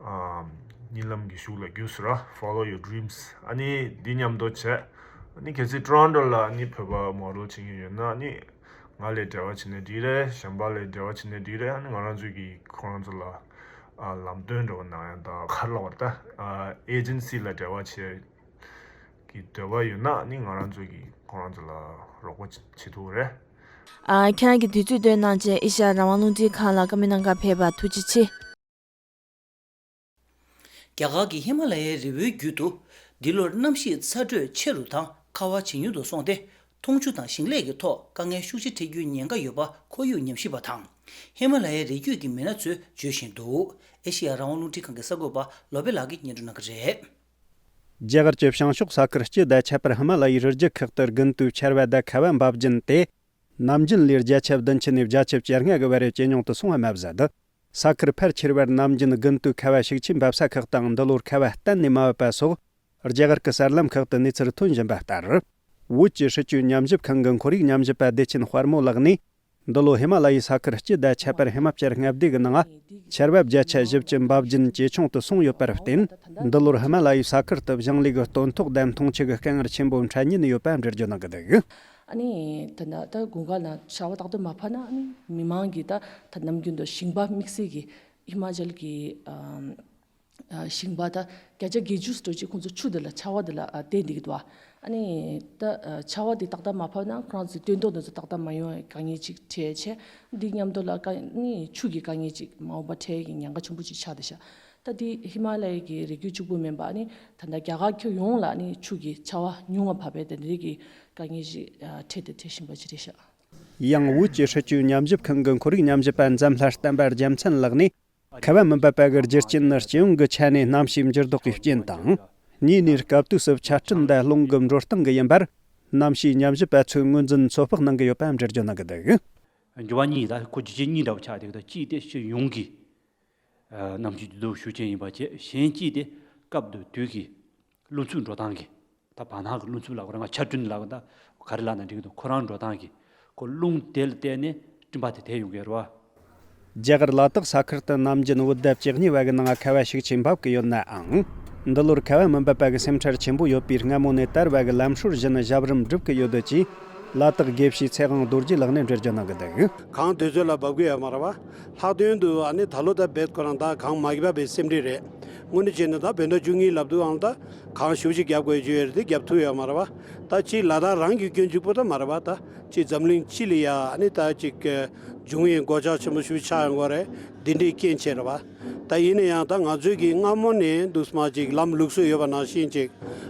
ཨ་གཉིད་ལམ་གྱི་གཞུག་ལ་རྒྱུགས་ཟེར་ར། Follow your dreams། ཨ་ནི་འདི་མཉམ་དུ་བྱས། ཨ་ནི་གལ་སྲིད་ཊོ་རོན་ཊོ་ལ་ཨ་ནི་བོད་པ་མོ་ཌེལ་བྱེད་མཁན་ཡོད་ན་ཨ་ནི་ང་ལ་འབྲེལ་བ་བྱས་ན་འགྲིག་རེད། གཞན་པ་ལ་འབྲེལ་བ་བྱས་ན་འགྲིག་རེད། ཨ་ནི་ང་རང་ཚོ་གིས་ཁོ་རང་ཚོ་ལ་ཨ་ལམ་སྟོན་འདྲ་བོ་གནང་ཡ་ད་ག་རེ་ལབ་དགོས་རེད། ད་ཨ་ཨེ་ཇེན་སི་ལ་འབྲེལ་བ་བྱེད་ཀྱི་འདོད་པ་ཡོད་ན་ཨ་ནི་ང་རང་ཚོ་གིས་ཁོ་རང་ཚོ་ལ་རོགས་པ་བྱེད་ཐུབ་རེད། ཨ་ཁྱེད་རང་གིས་དུས་ཚོད་བཏོན་གནང་བྱས་ཨེ་ཤ་ཡ་རང་དབང་རླུང་འཕྲིན་ཁང་ལ་བཀའ་མོལ་གནང་གར་ཕེབས་པར་ཐུགས་རྗེ་ཆེ། རྒྱ་གར་གྱི་ཧི་མ་ལ་ཡའི་རི་བོའི་རྒྱུད་དུ། འདི་ལོར་གནམ་གཤིས་ཚ་དྲོད་ཆེ་རུ་དང་ཁ་བ་ཇེ་ཉུང་དུ་སོང་སྟེ། འཐུང་ཆུ་དང་ཞིང་ལས་ཀྱི་ཐོག་དཀའ་ངལ་ཤུགས་ཆེ་འཕྲད་རྒྱུའི་ཉེན་ཁ་ཡོད་པ་ཁོར་ཡུག་ཉམས་ཞིབ་པ་དང་། ཧི་མ་ལ་ཡའི་རི་རྒྱུད་ཀྱི་མི་སྣ་ཚོས་བརྗོད་བཞིན་འདུག་ཨེ་ཤེ་ཡ་རང་དབང་རླུང་འཕྲིན་ཁང་གི་གསར་འགོད་པ་ལོ་པེ་ལགས་ཀྱིས་སྙན་སྒྲོན་གནང་གི་རེད། རྒྱ་གར་གྱི་བྱང་ཕྱོགས་ས་ཁུལ་སྤྱི་དང་ཁྱད་པར་ཧི་མ་ལ་ཡའི་རི་རྒྱུད་ཁག་ཏུ་དགུན་དུས་ཆར་པ་དང་ཁ་བ་འབབ་རྒྱུན་ཏེ། ནམ་རྒྱུན་ལས་བརྒྱ་ཆ་བདུན་ཅུ་ནས་བརྒྱ་ཆ་བཅོ་ལྔ་གི་བར་ཇེ་ཉུང་དུ་སོང་བ་མ་ཟད། ས་ཁུལ་ཕལ་ཆེ་བར་ནམ་རྒྱུན་དགུན་དུས་ཁ་བ་ཤུགས་ཆེ་འབབ་ས་ཁག་དང་འདི་ལོར་ཁ་བ་གཏན་ནས་མ་བབས་པ་སོགས་རྒྱ་གར་གྱི་གསར་ལམ་ཁག་ཏུ་གནས་ཚུལ་ཐོན་བཞིན་པ་ལྟར། བོད་ཀྱི་སྲིད་བྱུས་ཉམས་ཞིབ་ཁང་གི་ཁོར་ཡུག་ཉམས་ཞིབ་པ་བདེ་ཆེན་དཔལ་མོ་ལགས་ནས། འདི་ལོ་ཧི་མ་ལ་ཡའི་ས་ཁུལ་སྤྱི་དང་ཁྱད་པར་ཧི་མ་ཅལ་མངའ་སྡེ་གི་ནང་ཆར་པ་བརྒྱ་ཆ་བཞི་བཅུ་འབབ་རྒྱུན་ཇེ་ཆུང་དུ་སོང་ཡོད་པར་བརྟེན། འདི་ལོར་ཧི་མ་ལ་ཡའི་ས་ཁུལ་དུ་ཞིང་ལས་ཀྱི་སྟོན་ཐོག་དང་འཐུང་ཆུ་གི་དཀའ་ངལ་ཆེན་པོ་འཕྲད་ཉེན་ཡོད་པ་འགྲེལ་བརྗོད་གནང་གི་འདུག་ཨ་ནི་ད་ལྟ་ད་དགུན་ཁ་ལ་ཆར་པ་ཏག་ཏག་མ་བབས་ན་ཨ་ནི་མི་མང་གིས་ད་ད་ནམ་རྒྱུན་དུ་ཞིང་པ་དམིགས་བསལ་གྱིས་ཧི་མ་ཅལ་གྱི་ཨམ་ཨ་ཞིང་པ་ད་བརྒྱ་ཆ་བརྒྱད་ཅུ་ཙམ་ཅིག་ཁོང་ཚོ་ཆུ་འདི་ལ་ཆར་པ་འདི་ལ་ཨ་བརྟེན་བསྡད་ཀྱི་འདུག་ཨ་ནི་ད་ཨ་ཆར་པ་འདི་ཏག་ཏག་མ་བབས་ན་ཁོ་རང་ཚོའི་སྟོན་ཐོག་འདི་ཚོ་ཏག་ཏག་མ་ཡོང་བའི་དཀའ་ངལ་ཅིག་འཕྲད་བྱས། འདི་མཉམ་དུ་ལ་དཀའ་ནི་ཆུ་གི་དཀའ་ངལ་ཅིག་མ་འོངས་པ་འཕྲད་ཀྱི་ཉེན་ཁ་ཆེན་པོ་ཅིག་ཆགས་བསྡད་ཤག་ད་འདི་ཧི་མ་ལ་ཡའི་གི་རི་རྒྱུད་གཅིག་པུ་མིན་པ་ཨ་ནི་ད་ལྟ་རྒྱ་གར་ཁྱོན་ཡོངས་ལ་ཨ་ནི་ཆུ་གི་ཆར་པ་ཉུང་བ་བབས་པའི་དེ་འདྲའི་གི་དཀའ་ངལ་ཅིག་ཨ་འཕྲད་དེ་འཕྲད་བཞིན་པ་ཅིག་རེད་ཤག་ཡང་བོད་ཀྱི་སྲིད་བྱུས་ཉམས་ཞིབ་ཁང་གི་ཁོར་ཡུག་ཉམས་ཞིབ་པ་འཛམ་ལྷ་བསྟན་པ་རྒྱལ་མཚན་ལགས་ནས། ཁ་བ་མུན་པ་པ་གི་རྒྱུ་རྐྱེན་ནི་སྤྱི་ཡོངས་ཀྱི་ཆ་ནས་གནམ་གཤིས་འགྱུར་ལྡོག་གི་རྐྱེན་དང་། གཉིས་ནས་སྐབས་དུས་སུ་ཆ་འཕྲིན་དང་རླུང་གི་འགྲོ་སྟངས་ཀྱི་ཡིན་པར། གནམ་གཤིས་ཉམས་ཞིབ་པ་ཚོས་ངོས་འཛིན་ཚོད་དཔག་གནང་གི་ཡོད་པ་འགྲེལ་བརྗོད་གནང་གི་འདུག་འགྱུར་བ་གཉིས་ད་ཁོ་རྒྱུ་རྐྱེན་གཉིས་འདྲ་བོ་ཆགས་བསྡད་ཀྱི་འདུག་གཅིག་དེ་སྤྱི་ཡོངས་ཀྱི་གནམ་གཤིས་འགྱུར་ལྡོག་ཤུགས་ཆེན་ཡིན་པ་བཅས། གཞན་གཅིག་དེ་སྐབས་དང་དུས་ཀྱི་རླུང་འཚུབ་འགྲོ་སྟངས་ཀྱི། ད་བར་སྣང་གི་རླུང་འཚུབ་ལབ་དགོས་རེད། ང་ཆ་འཕྲིན་ལབ་དགོས། ད་ག་རེ་ལབ་ན་འགྲིག་གི་འདུག་ཁོ་རང་འགྲོ་སྟངས་ཀྱི་ཁོ་རླུང་དེ་ལ་བརྟེན་ནས་སྤྲིན་པ་དེ་དེད་ཡོང་གི་རེད་བ། རྒྱ་གར་ལ་དྭགས་ས་ཁུལ་དུ་ནམ་རྒྱུན་བོད་ཟླ་བཅུ་གཉིས་པ་གི་ནང་ཁ་བ་ཤུགས་ཆེ་འབབ་ཀྱི་ཡོད་ནའང་། འདི་ལོར་ཁ་བ་མུན་པ་པ་གི་སེམས་ཁྲལ་ཆེན་པོ་ཡོད་པའི་སྔ་མོ་ནས་དར་བ་གི་ལམ་སྲོལ་བཞིན་ཞབས་རིམ་སྒྲུབ་ཀྱི་ཡོད་ཅེས། ལ་དྭགས་དགེ་བཤེས་ཚེ་དབང་རྡོ་རྗེ་ལགས་ནས་འགྲེལ་བརྗོད་གནང་གི་འདུག་གངས་དུས་ཚོད་ལ་འབབ་ཀྱི་ཡོད་མ་རེད་བ། ལྷག་དོན་དུ་ཨ་ནི་ད་ལོ་ད་རྦད་ཁོ་རང་ད་གངས་མ་བབས་པའི་སེམས་ཁྲལ་རེད། དངོས་གནས་བྱས་ན་ད་བོད་ཟླ་བཅུ་གཉིས་ལབ་དུས་ཨང་ད་གངས་ཞེ་པོ་ཅིག་བརྒྱབ་དགོས་ཀྱི་ཡོད་རེད་དེ་བརྒྱབ་ཐུབ་ཡོད་མ་རེད་བ། ད་ཅིག་ལ་དྭགས་རང་གི་སྐྱོན་གཅིག་པོ་ད་མ་རེད་བ། ད་ཅིག་འཛམ་གླིང་སྤྱི་ལ་ཡ་ཨ་ནི་ད་ཅིག་འབྱུང་བའི་གོད་ཆག་ཆེན་པོ་ཞེ་པོ་ཆགས་ཡོང་གི་རེད། འདི་འདྲའི་རྐྱེན་བྱས་རེད་བ། ད་ཡིན་ན་ཡང་ད་ང་ཚོས་ཀྱི་སྔ་མོ་ནས་འདུག་སེ་མར་ཅིག་ལམ་ལུགས་སྲོལ་ཡོད་པ་ནང་བཞིན་ཅིག་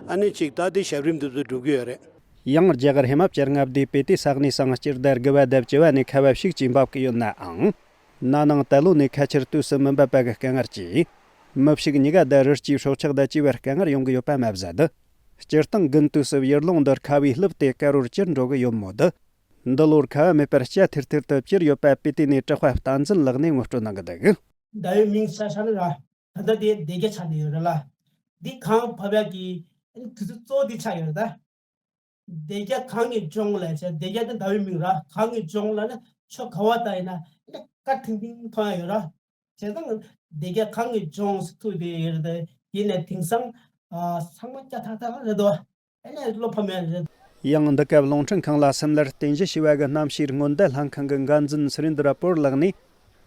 ཨ་ནི་ཅིག་ད་དེ་ཞབས་རིམ་འདི་ཚོ་སྒྲུབ་ཀྱི་ཡོད་རེད། ཡང་རྒྱ་གར་ཧི་མ་ཅལ་མངའ་སྡེའི་སྤི་ཏི་ས་གནས་སུའང་སྤྱི་ཟླ་དགུ་པ་དང་བཅུ་པ་ནས་ཁ་བ་ཤུགས་ཀྱིས་འབབ་ཀྱི་ཡོད་ནའང་། ན་ནིང་ད་ལོ་ནས་ཁ་ཆར་དུས་སུ་མུན་པ་པ་གི་དཀའ་ངལ་གྱིས། མི་ཕྱུགས་གཉིས་ཀ་དང་རི་སྐྱེས་སྲོག་ཆགས་དང་བཅས་པར་དཀའ་ངལ་ཡོང་གི་ཡོད་པ་མ་ཟད། སྤྱིར་བཏང་དགུན་དུས་སུ་ཡུལ་ལུང་འདི་ཁ་བས་བསླུབས་ཏེ་དཀར་པོར་གྱུར་འགྲོ་གི་ཡོད་མོད། འདི་ལོར་ཁ་བ་མེད་པར་སྐྱ་ཐིར་ཐིར་དུ་གྱུར་ཡོད་པ་སྤི་ཏི་ནས་གྲགས་པ་བསྟན་འཛིན་ལགས་ནས་ངོ་སྤྲོད་གནང་གི་འདུག་ཟླ་བའི་མིང་ས་ས་ནི་ར། ད་ལྟ་དེ་སྡེར་རྒྱ་ཆགས་ནས་ཡོད་རེད་ལ། འདི་གངས་བབས་ཡག་གི་དུས་ཚོད་གཙོ་བོ་འདི་ཆགས་ཡོད་རེད་ད། སྡེར་རྒྱ་གངས་ཀྱི་ལྗོངས་ལ་བྱས། སྡེར་རྒྱ་དེ་ཟླ་བའི་མིང་ར། གངས་ཀྱི་ལྗོངས་ལ་ནི་ཕྱོགས་ག་བ་ལྟ་ཡིན་ན་ནི་དཀར་ཐིང་ཐིང་མཐོང་ཡག་ཡོད་ར། བྱས་ཙང་སྡེར་རྒྱ་གངས་ཀྱི་ལྗོངས་སུ་ཐུག་བསྡད་ཡོད་རེད་དེ། ཡིན་ནའི་དེང་སང་ཨ་ཚང་མ་སྐྱ་ཐག་ཐག་རེད་དོ། ཨ་ནི་བློ་ཕམ་ཡག་རེད། ཡང་འདི་སྐབས་རླུང་འཕྲིན་ཁང་ལ་སིམ་ལར་རྟེན་གཞི་བྱས་པ་གི་གནམ་གཤིས་སྔོན་བརྡ་ལྷན་ཁང་གི་འགན་འཛིན་སུ་རིན་དྲ་པོར་ལགས་ནས།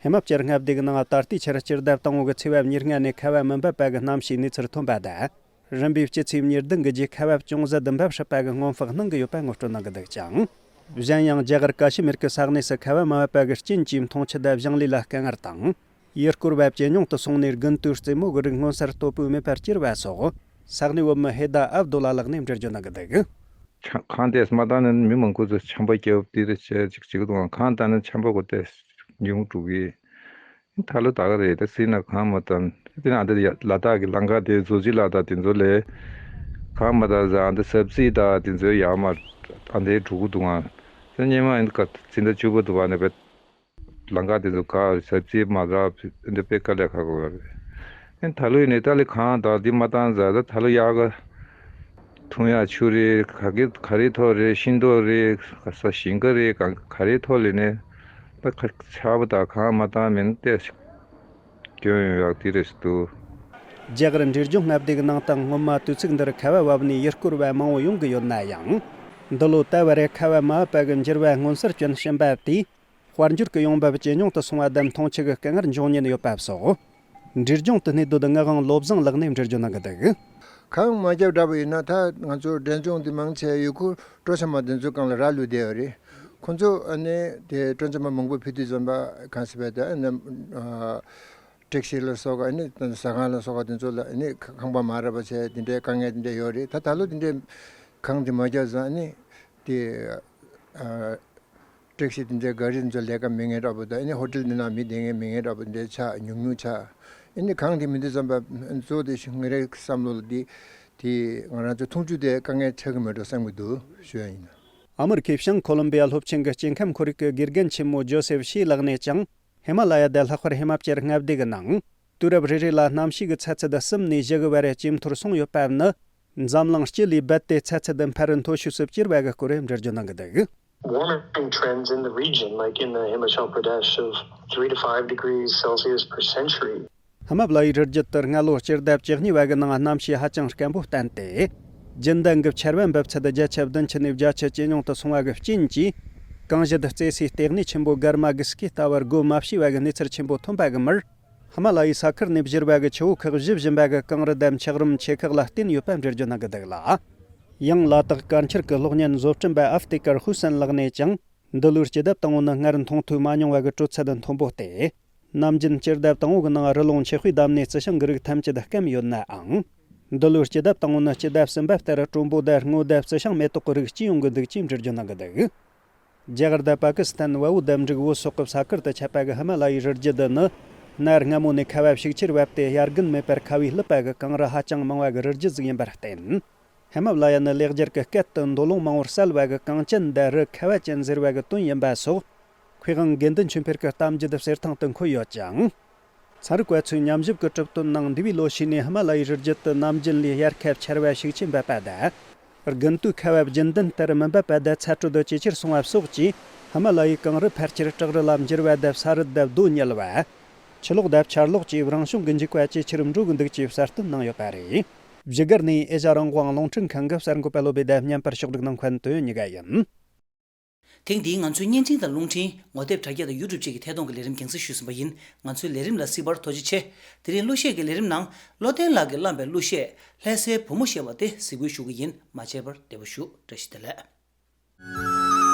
ཧི་མ་ཅལ་མངའ་སྡེ་གི་ནང་ད་ལྟའི་ཆར་སྤྱི་ཟླ་དང་པོ་གི་ཚེས་པ་ཉེར་ལྔ་ནས་ཁ་བ་མུན་པ་པ་གི་གནམ་གཤིས་གནས་ཚུལ་ཐོན་པ་དང་། རིམ་པས་སྤྱི་ཚེས་ཉེར་བདུན་གི་རྗེས་ཁ་བ་ཅུང་ཟད་འབབ་སྲིད་པ་གི་སྔོན་དཔག་གནང་གི་ཡོད་པ་ངོ་སྤྲོད་གནང་གི་འདུག་ཅིང་། གཞན་ཡང་རྒྱ་གར་ཀ་ཤི་མིར་གྱི་ས་གནས་སུ་ཁ་བ་མ་བབས་པ་གི་རྐྱེན་གྱིས་འཐུང་ཆུ་དང་ཞིང་ལས་ལ་དཀའ་ངལ་དང་། ཡུལ་སྐོར་བ་ཇེ་ཉུང་དུ་སོང་ནས་དགུན་དུས་རྩེད་མོ་གི་རིགས་མངོན་གསལ་དོད་པོས་མེད་པར་གྱུར་བ་སོགས་ས་གནས་བོད་མི་ཧེ་ད་ཨབ་དུ་ལ་ལགས་ནས་འགྲེལ་བརྗོད་གནང་གི་འདུག་ཆ་གངས་དེ་མ་བཏང་ནས་མི་མང་པོ་ཚོ་ཆམ་པ་རྒྱབ་དེ་རེ་བྱས་ཅིག་ཅིག་དང་གངས་བཏང་ནས་ཆམ་པ་གོ་དེ་ཉུང་འགྲོ་གི། ད་ལོ་ད་ག་རེད། ད་སྲིད་ན་གངས་མ་བཏང་། དེ་ན་འདི་ལ་དྭགས་ཀྱི་ལམ་ཁ་དེ་ཟོ་ཅི་ལ་དྭགས་དེ་ཚོ་ལས་གངས་མ་བཏང་ཟ་འདི་ཟབ་རྩིས་དང་དེ་ཚོ་ཡར་མར་ཨ་འདྲའི་འགྲོ་གི་འདུག་ཨང་། དེ་སྔོན་མ་ཡིན་ག་འཛིན་གྲྭ་བཅུ་པ་འདུག་བ་ནས་བས། ལམ་ཁ་དེ་ཚོ་ག་ཟབ་རྩིས་མ་རག་འདི་དཔེ་དཀའ་ལས་ཁག་པོ་རེད། ཨེ་ད་ལོ་ཡིན་ནའི་ཏཱ་ལི་གངས་དང་འདི་མ་བཏང་ཟེར། ད་ད་ལོ་ཡག་ག་འཐུང་ཡག་ཆུ་རེད། ག་གི་ག་རེ་ཐོག་རེད། ཤིང་ཏོག་རེད། ག་ས་ཞིང་ཁ་རེད། ག་ག་རེ་ཐོག་ལས་ནས་ད་ཁ་ཆར་པ་དང་གངས་མ་བཏང་མིན་ཏེ་སྐྱོན་ཡོང་ཡག་དེ་རེད་འདུག་རྒྱ་གར་འབྲས་ལྗོངས་མངའ་སྡེ་གི་ནང་དུ་སྔོན་མ་དུས་ཚིགས་འདིར་ཁ་བ་བབས་ནས་ཡུལ་སྐོར་བ་མང་བོ་ཡོང་གི་ཡོད་ན་ཡང་། འདི་ལོ་ད་བར་ཁ་བ་མ་བབས་པ་གི་འགྱུར་བ་མངོན་གསལ་སྐྱོན་ཕྱིན་པ་དེས། དཔལ་འབྱོར་གྱི་ཡོང་འབབ་ཇེ་ཉུང་དུ་སོང་བ་དང་འཐུང་ཆུ་གི་དཀའ་ངལ་འབྱུང་ཉེན་ཡོད་པ་སོགས། འབྲས་ལྗོངས་དུ་གནས་སྡོད་ངག་དབང་བློ་བཟང་ལགས་ནས་འགྲེལ་བརྗོད་གནང་གི་འདུག་གངས་མ་བརྒྱབ་འདྲ་པོ་ཡིན་ན་ད་ང་ཚོ་འབྲས་ལྗོངས་འདི་མང་ཆེ་ཡུལ་སྐོར་སྤྲོ་འཆམ་པ་འདི་ཚོ་གངས་ལ་ར་ལུས་བསྡད་ཡོད་རེད། ཁོ་ཚོ་ཨ་ནི་དེ་སྤྲོ་འཆམ་པ་མང་པོ་ཕུད་དུས་ཙམ་པ་གངས་སི་པའི་དེ་ཨ་ནི་ཨ་བྲེག་ཤིང་ལ་སོགས་ཨ་ནི་ཟ་ཁང་ལ་སོགས་དེ་ཚོ་ལ་ཨ་ནི་ཁང་པ་མ་རག་པ་བྱས་དེ་འདྲའི་དཀའ་ངལ་དེ་འདྲ་ཡོད་རེད། ད་ད་ལོ་དེ་འདྲའི་གངས་དེ་མ་བརྒྱབ་ཙང་ཨ་ནི་དེ་ཨ། བྲེག་ཤིང་དེ་འདྲའི་ག་རི་དེ་ཚོ་ལས་ཀ་མེད་མཁན་འདྲ་པོ་དང་ཨ་ནི་ཧོ་ཊེལ་འདི་ནང་མི་བསྡད་མཁན་མེད་མཁན་འདྲ་པོ་འདྲ་ཆགས་ཉུང་ཉུང་ཆགས། ཨ་ནི་གངས་དེ་མི་འདུག་བསམ་པ་གཙོ་བོ་དེ་ངའི་བསམ་བློ་ལ་དེ་དེ་ང་རང་ཚོ་འཐུང་ཆུ་དེ་དཀའ་ངལ་འཕྲད་ཀྱི་མེད་འགྲོ་བསམ་གྱི་འདུག་ཞུ་ཡ་ཡིན། ཨ་མི་རི་ཁའི་བྱང་ཁོ་ལོམ་བི་ཡ་སློབ་ཆེན་གྱི་སྐྱེ་ཁམས་ཁོར་ཡུག་གི་དགེ་རྒན་ཆེན་མོ་ཇོ་སེབ་ཤི་ལགས་ནས་ཀྱང་ཧི་མ་ལ་ཡ་དང་ལྷག་པར་ཧི་མ་ཅལ་མངའ་སྡེ་གི་ནང་དུས་རབས་རེ་རེ་ལ་གནམ་གཤིས་ཀྱི་ཚ་ཚད་གསུམ་ནས་བཞི་གི་བར་ཇེ་མཐོར་སོང་ཡོད་པ་ནི། འཛམ་གླིང་སྤྱི་ལས་རྦད་དེ་ཚ་ཚད་འཕར་མཐོ་ཤོས་སུ་གྱུར་བ་གི་སྐོར་འགྲེལ་བརྗོད་གནང་གི་འདུག Warming trends in the region, like in the Himachal Pradesh, of three to five degrees Celsius per century. ཧི་མ་ལ་ཡའི་རི་རྒྱུད་དུ་སྔ་ལོ་སྤྱི་ཟླ་བཅུ་གཉིས་པ་གི་ནང་གནམ་གཤིས་ཧ་ཅང་སྐམ་པོ་བསྟན་ཏེ། རྒྱུན་ལྡན་གྱི་ཆར་པ་འབབ་ཚད་བརྒྱ་ཆ་བདུན་ཅུ་ནས་བརྒྱ་ཆ་ཇེ་ཉུང་དུ་སོང་བ་གི་རྐྱེན་གྱིས། གངས་ཞལ་རྩེ་སའི་ལྟེ་གནས་ཆེན་པོ་གར་མ་གི་སྐེ་ལྟ་བུར་སྒོ་མ་ཕྱེ་བ་གི་གནས་ཚུལ་ཆེན་པོ་ཐོན་པ་གི་མུར། ཧི་མ་ལ་ཡའི་ས་ཁུལ་ནས་བཞུར་བ་གི་ཆུ་བོ་ཁག་བཞི་བཞིན་པ་གི་གངས་རི་དང་འཁྱགས་རོམ་ཆེ་ཁག་ལ་བརྟེན་ཡོད་པ་འགྲེལ་བརྗོད་གནང་གི་འདུག་ལ། ཡང་ལ་དྭགས་དཀར་འཁྱིལ་གྱི་གློག་བརྙན་བཟོ་སྐྲུན་པ་ཨ་ཧྥི་ཏི་ཀར་ཧུ་སན་ལགས་ནས་ཀྱང་། འདི་ལོའི་སྤྱི་ཟླ་དང་པོ་ནི་སྔར་མཐོང་ཐོས་མ་མྱོང་བ་གི་དྲོད་ཚད་མཐོན་པོ་སྟེ། ནམ་རྒྱུན་སྤྱི་ཟླ་དང་པོ་གི་ནང་རི་ཀླུང་ཆུ་དཔེ་བསྡམས་ནས་རྩི་ཤིང་གི་རིགས་ཐམས་ཅད་སྐམ་ཡོད་ནའང་། འདི་ལོའི་སྤྱི་ཟླ་དང་པོ་ནི་སྤྱི་ཟླ་གསུམ་པ་ལྟར་དྲོན་པོ་དང་སྔོ་དང་རྩི་ཤིང་མེ་ཏོག་གི་རིགས་སྐྱེ་ཡོང་གི་འདུག་ཅེས་འགྲེལ་བརྗོད་གནང་གི་འདུག་རྒྱ་གར་དང་པ་ཀི་སི་ཐན། བལ་པོ་དང་འབྲུག་བོད་སོག་གི་ས་ཁུལ་དུ་ཁྱབ་པ་གི་ཧི་མ་ལ་ཡའི་རི་རྒྱུད་འདི་ནི། གནའ་སྔ་མོ་ནས་ཁ་བ་ཤུགས་ཆེར་བབས་ཏེ། དབྱར་དགུན་མེད་པར་ཁ་བས་བསླུ་བ་གི་གངས་རི་ཧ་ཅང་མང་བ་གི་རི་རྒྱུད་ཟིག་ཡིན་པར་བརྟེན། ཧི་མ་ལ་ཡ་ནི་ལེགས་སྦྱར་གྱི་སྐད་དུ། མདོ་ལུང་མང་བོར་གསལ་བ་གི་གངས་ཅན་དང་རི་ཁ་བ་ཅན་ཟེར་བ་གི་དོན་ཡིན་པ་སོགས། མཁས་དབང་དགེ་འདུན་ཆོས་འཕེལ་གྱི་གཏམ་རྒྱུད་གསེར་ཐང་དུ་འཁོད་ཡོད་ཅིང་། ཚན་རིག་པ་ཚོས་ཉམས་ཞིབ་ཀྱི་གྲུབ་དོན་ནང་། འདས་པའི་ལོ་ཤས་ནས་ཧི་མ་ལ་ཡའི་རི་རྒྱུད་དུ་ནམ་རྒྱུན་ལས་དབྱར་ཁ་ཆར་བ་ཤུགས་ཆེན་འབབ་པ་དང་། དགུན་དུས་ཁ་བ་རྒྱུན་ལྡན་ལྟར་མི་འབབ་པ་དང་། ཚ་དྲོད་ཇེ་ཆེར་སོང་བ་སོགས་ཀྱིས། ཧི་མ་ལ་ཡའི་གངས་རི་ཕལ་ཆེར་བྲག་རི་ལ་འགྱུར་བ་དང་། ས་རུད་དང་རྡོ་ཉིལ་བ། ཆུ་ལོག་དང་ཆར་ལོག་བཅས་རང་བྱུང་གི་འཇིགས་པ་ཇེ་ཆེར་འགྲོ་གི་འདུག་ཅེས་གསལ་སྟོན་གནང་ཡོད་པ་རེད། བཞུགས་སྒར་ནས་ཨེ་ཤ་རང་དབང་རླུང་འཕྲིན་ཁང་གི་གསར་འགོད་པ་བློ་བྷེ་དང་མཉམ་པར་ཕྱོགས་སྒྲིག་གནང་མཁན་དོན་གཉིས་ཀ་ཡིན། ཐེངས་འདིའི་ང་ཚོའི་བརྙན་འཕྲིན་དང་རླུང་འཕྲིན། ངོ་དེབ་དྲ་རྒྱ་དང་ཡུ་ཊུབ་བཅས་ཀྱི་ཐད་གཏོང་གི་ལས་རིམ་རྒྱང་སྲིང་ཞུས་ཟིན་པ་ཡིན། ང་ཚོའི་ལས་རིམ་ལ་གཟིགས་པར་ཐུགས་རྗེ་ཆེ། དེ་རིང་གླུ་གཞས་ཀྱི་ལས་རིམ་ནང་། བློ་བརྟན་ལགས་ཀྱིས་བླངས་པའི་གླུ་གཞས། ལྷ་སའི་བུ་མོ་ཞེས་པ་དེ་གཟིགས་འབུལ་ཞུ་གི་ཡིན། མ་ཆད་པར་བདེ་པོ་བཞུགས། བཀྲ་ཤིས་བདེ་ལེགས།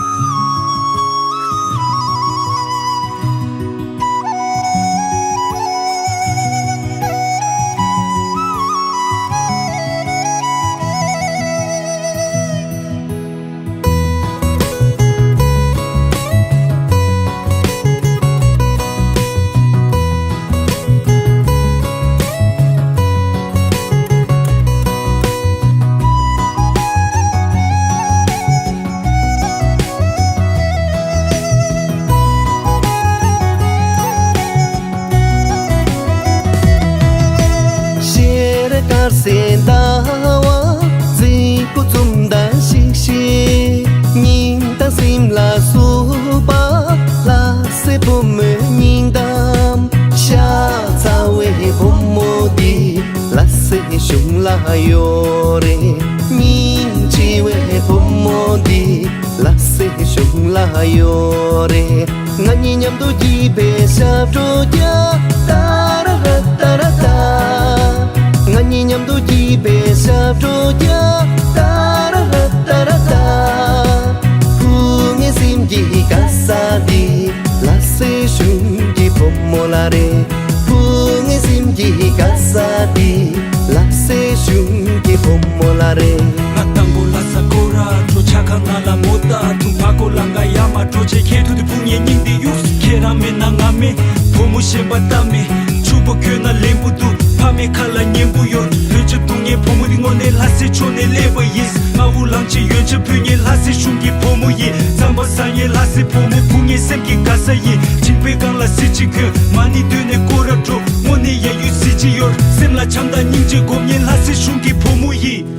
ཤེལ་དཀར་སེར་ཟླ་བ་རྫིག་པོ་འཛུམ་མདངས་ཤིག་ཤིག་སྙིང་དང་སེམས་ལ་བསུ་བ། ལྷ་སའི་བུ་མོའི་སྙིང་གཏམ་ཤ་ཚ་བའི་བུ་མོ་འདི་ལྷ་སའི་གཞུང་ལ་ཡོད་རེད། སྙིང་རྗེ་བའི་བུ་མོ་འདི་ལྷ་སའི་གཞུང་ལ་ཡོད་རེད། ང་གཉིས་མཉམ་དུ་སྐྱིད་པའི་ཞབས་བྲོ་རྒྱག་ཏཱ་ར་ར་ཏཱ་ར་ཏཱ། ང་གཉིས་མཉམ་དུ་སྐྱིད་པའི་ཞབས་བྲོ་རྒྱག་ཏཱ་ར་ར་ཏཱ་ར་ཏཱ། བུ་ངའི་སེམས་ཀྱི་ག་ས་འདི་ལྷ་སའི་གཞུང་གི་བུ་མོ་ལ་རེད། བུ་ངའི་སེམས་ཀྱི་ག་ས་འདི་ལྷ་སའི་གཞུང་གི་བུ་མོ་ལ་རེད། ང་དང་པོ་ལྷ་ས་སྐོར་ར་འགྲོ། ཆ་ཁ་ང་ལ་མོ་ད་ཐུང་། ཕ་གོ་ལ་ང་ཡ་མ་འགྲོ་བྱེད། ཁྱེད་ཐུག་དུས་བུ་ངའི་སྙིང་འདི་གཡུག་ཁྱེད་རང་མེད་ན་ང་མེད། བུ་མོ་ཞེན་པ་ལྟ་མེད། ཕྱུག་པོ་ཁྱོད་ན་ལེན་པོ་འདུག་ཕ་མའི་ཁ་ལ་ཉན་པོ་ཡོད། ལྷོད་ཆུ་བཏུང་ངའི་བུ་མོ་འདི་དངོས་གནས་ལྷ་སའི་ཕྱོགས་ནས་སླེབས་པ་ཡིན། མངའ་འོག་ལང་ཆེ་ཡོན་ཆབ་ཕུལ་ངའི་ལྷ་སའི་གཞུང་གི་བུ་མོ་ཡིན། རྩམ་པ་ཟ་ངའི་ལྷ་སའི་བུ་མོ། བུ་ངའི་སེམས་ཀྱི་ག་ས་ཡིན། མཇིང་པའི་སྒང་ལ་གཟི་བརྗིད་གྱོན། མ་ཎི་བཏོན་ནས་སྐོར་ར་འགྲོ། དངོས་གནས་ཡ་ཡུལ་གཟི་བརྗིད་ཡོད། སེམས་ལ་བྱམས་དང་སྙིང་རྗེ་སྒོམ་ངའི་ལྷ་སའི་གཞུང་གི་བུ་མོ་ཡིན།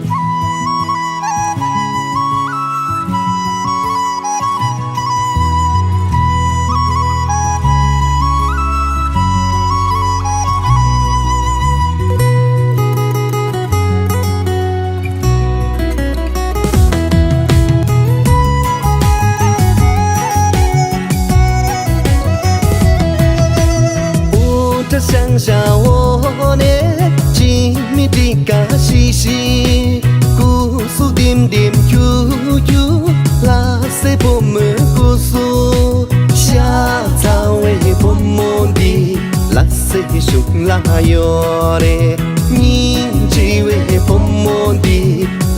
དབུ་སྐྲ་ཤང་ཤང་འོག་ནས་འཆི་མེད་སྤྲིན་དཀར་ཤིག་ཤིག་སྐུ་གཟུགས་ལྡེམ་ལྡེམ་འཁྱུག་འཁྱུག་ལྷ་སའི་བུ་མོའི་སྐུ་གཟུགས། ཤ་ཚ་བའི་བུ་མོ་འདི་ལྷ་སའི་གཞུང་ལ་ཡོད་རེད། སྙིང་རྗེ་བའི་བུ་མོ་འདི་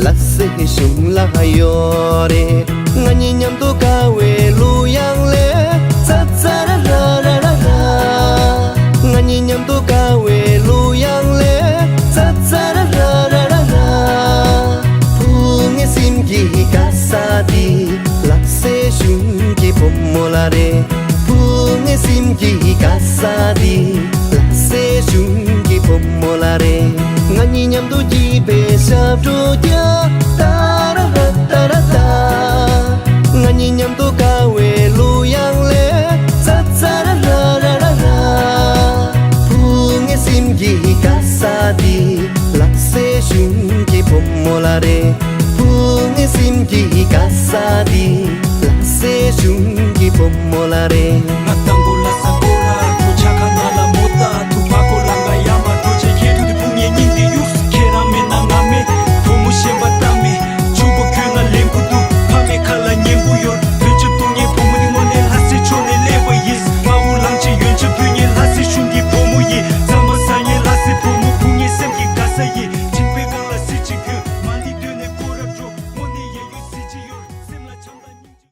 ལྷ་སའི་གཞུང་ལ་ཡོད་རེད། ང་གཉིས་མཉམ་དུ་དགའ་བའི་གླུ་དབྱངས་ལེན། ཙ་ཙ་ར་ར་ར་ར་ར། ང་གཉིས་མཉམ་དུ་དགའ་བའི་གླུ་དབྱངས་ལེན། ཙ་ཙ་ར་ར་ར་ར་ར། བུ་ངའི་སེམས་ཀྱི་ག་ས་འདི་ལྷ་སའི་གཞུང་གི་བུ་མོ་ལ་རེད། བུ་ངའི་སེམས་ཀྱི་ག་ས་འདི་ལྷ་སའི་གཞུང་གི་བུ་མོ་ལ་རེད། ང་གཉིས་མཉམ་དུ་སྐྱིད་པའི་ཞབས་བྲོ་རྒྱག་ཏཱ་ར་ར་ཏཱ་ར་ཏཱ། ང་གཉིས་མཉམ་དུ་དགའ་བའི་གླུ་དབྱངས་ལེན། ཙ་ཙ་ར་ར་ར་ར་ར། བུ་ངའི་སེམས་ཀྱི་ག་ས་འདི་ལྷ་སའི་གཞུང་གི་བུ་མོ་ལ་རེད། བུ་ངའི་སེམས་ཀྱི་ག་ས་འདི་ལྷ་སའི་གཞུང་གི་བུ་མོ་ལ་རེད།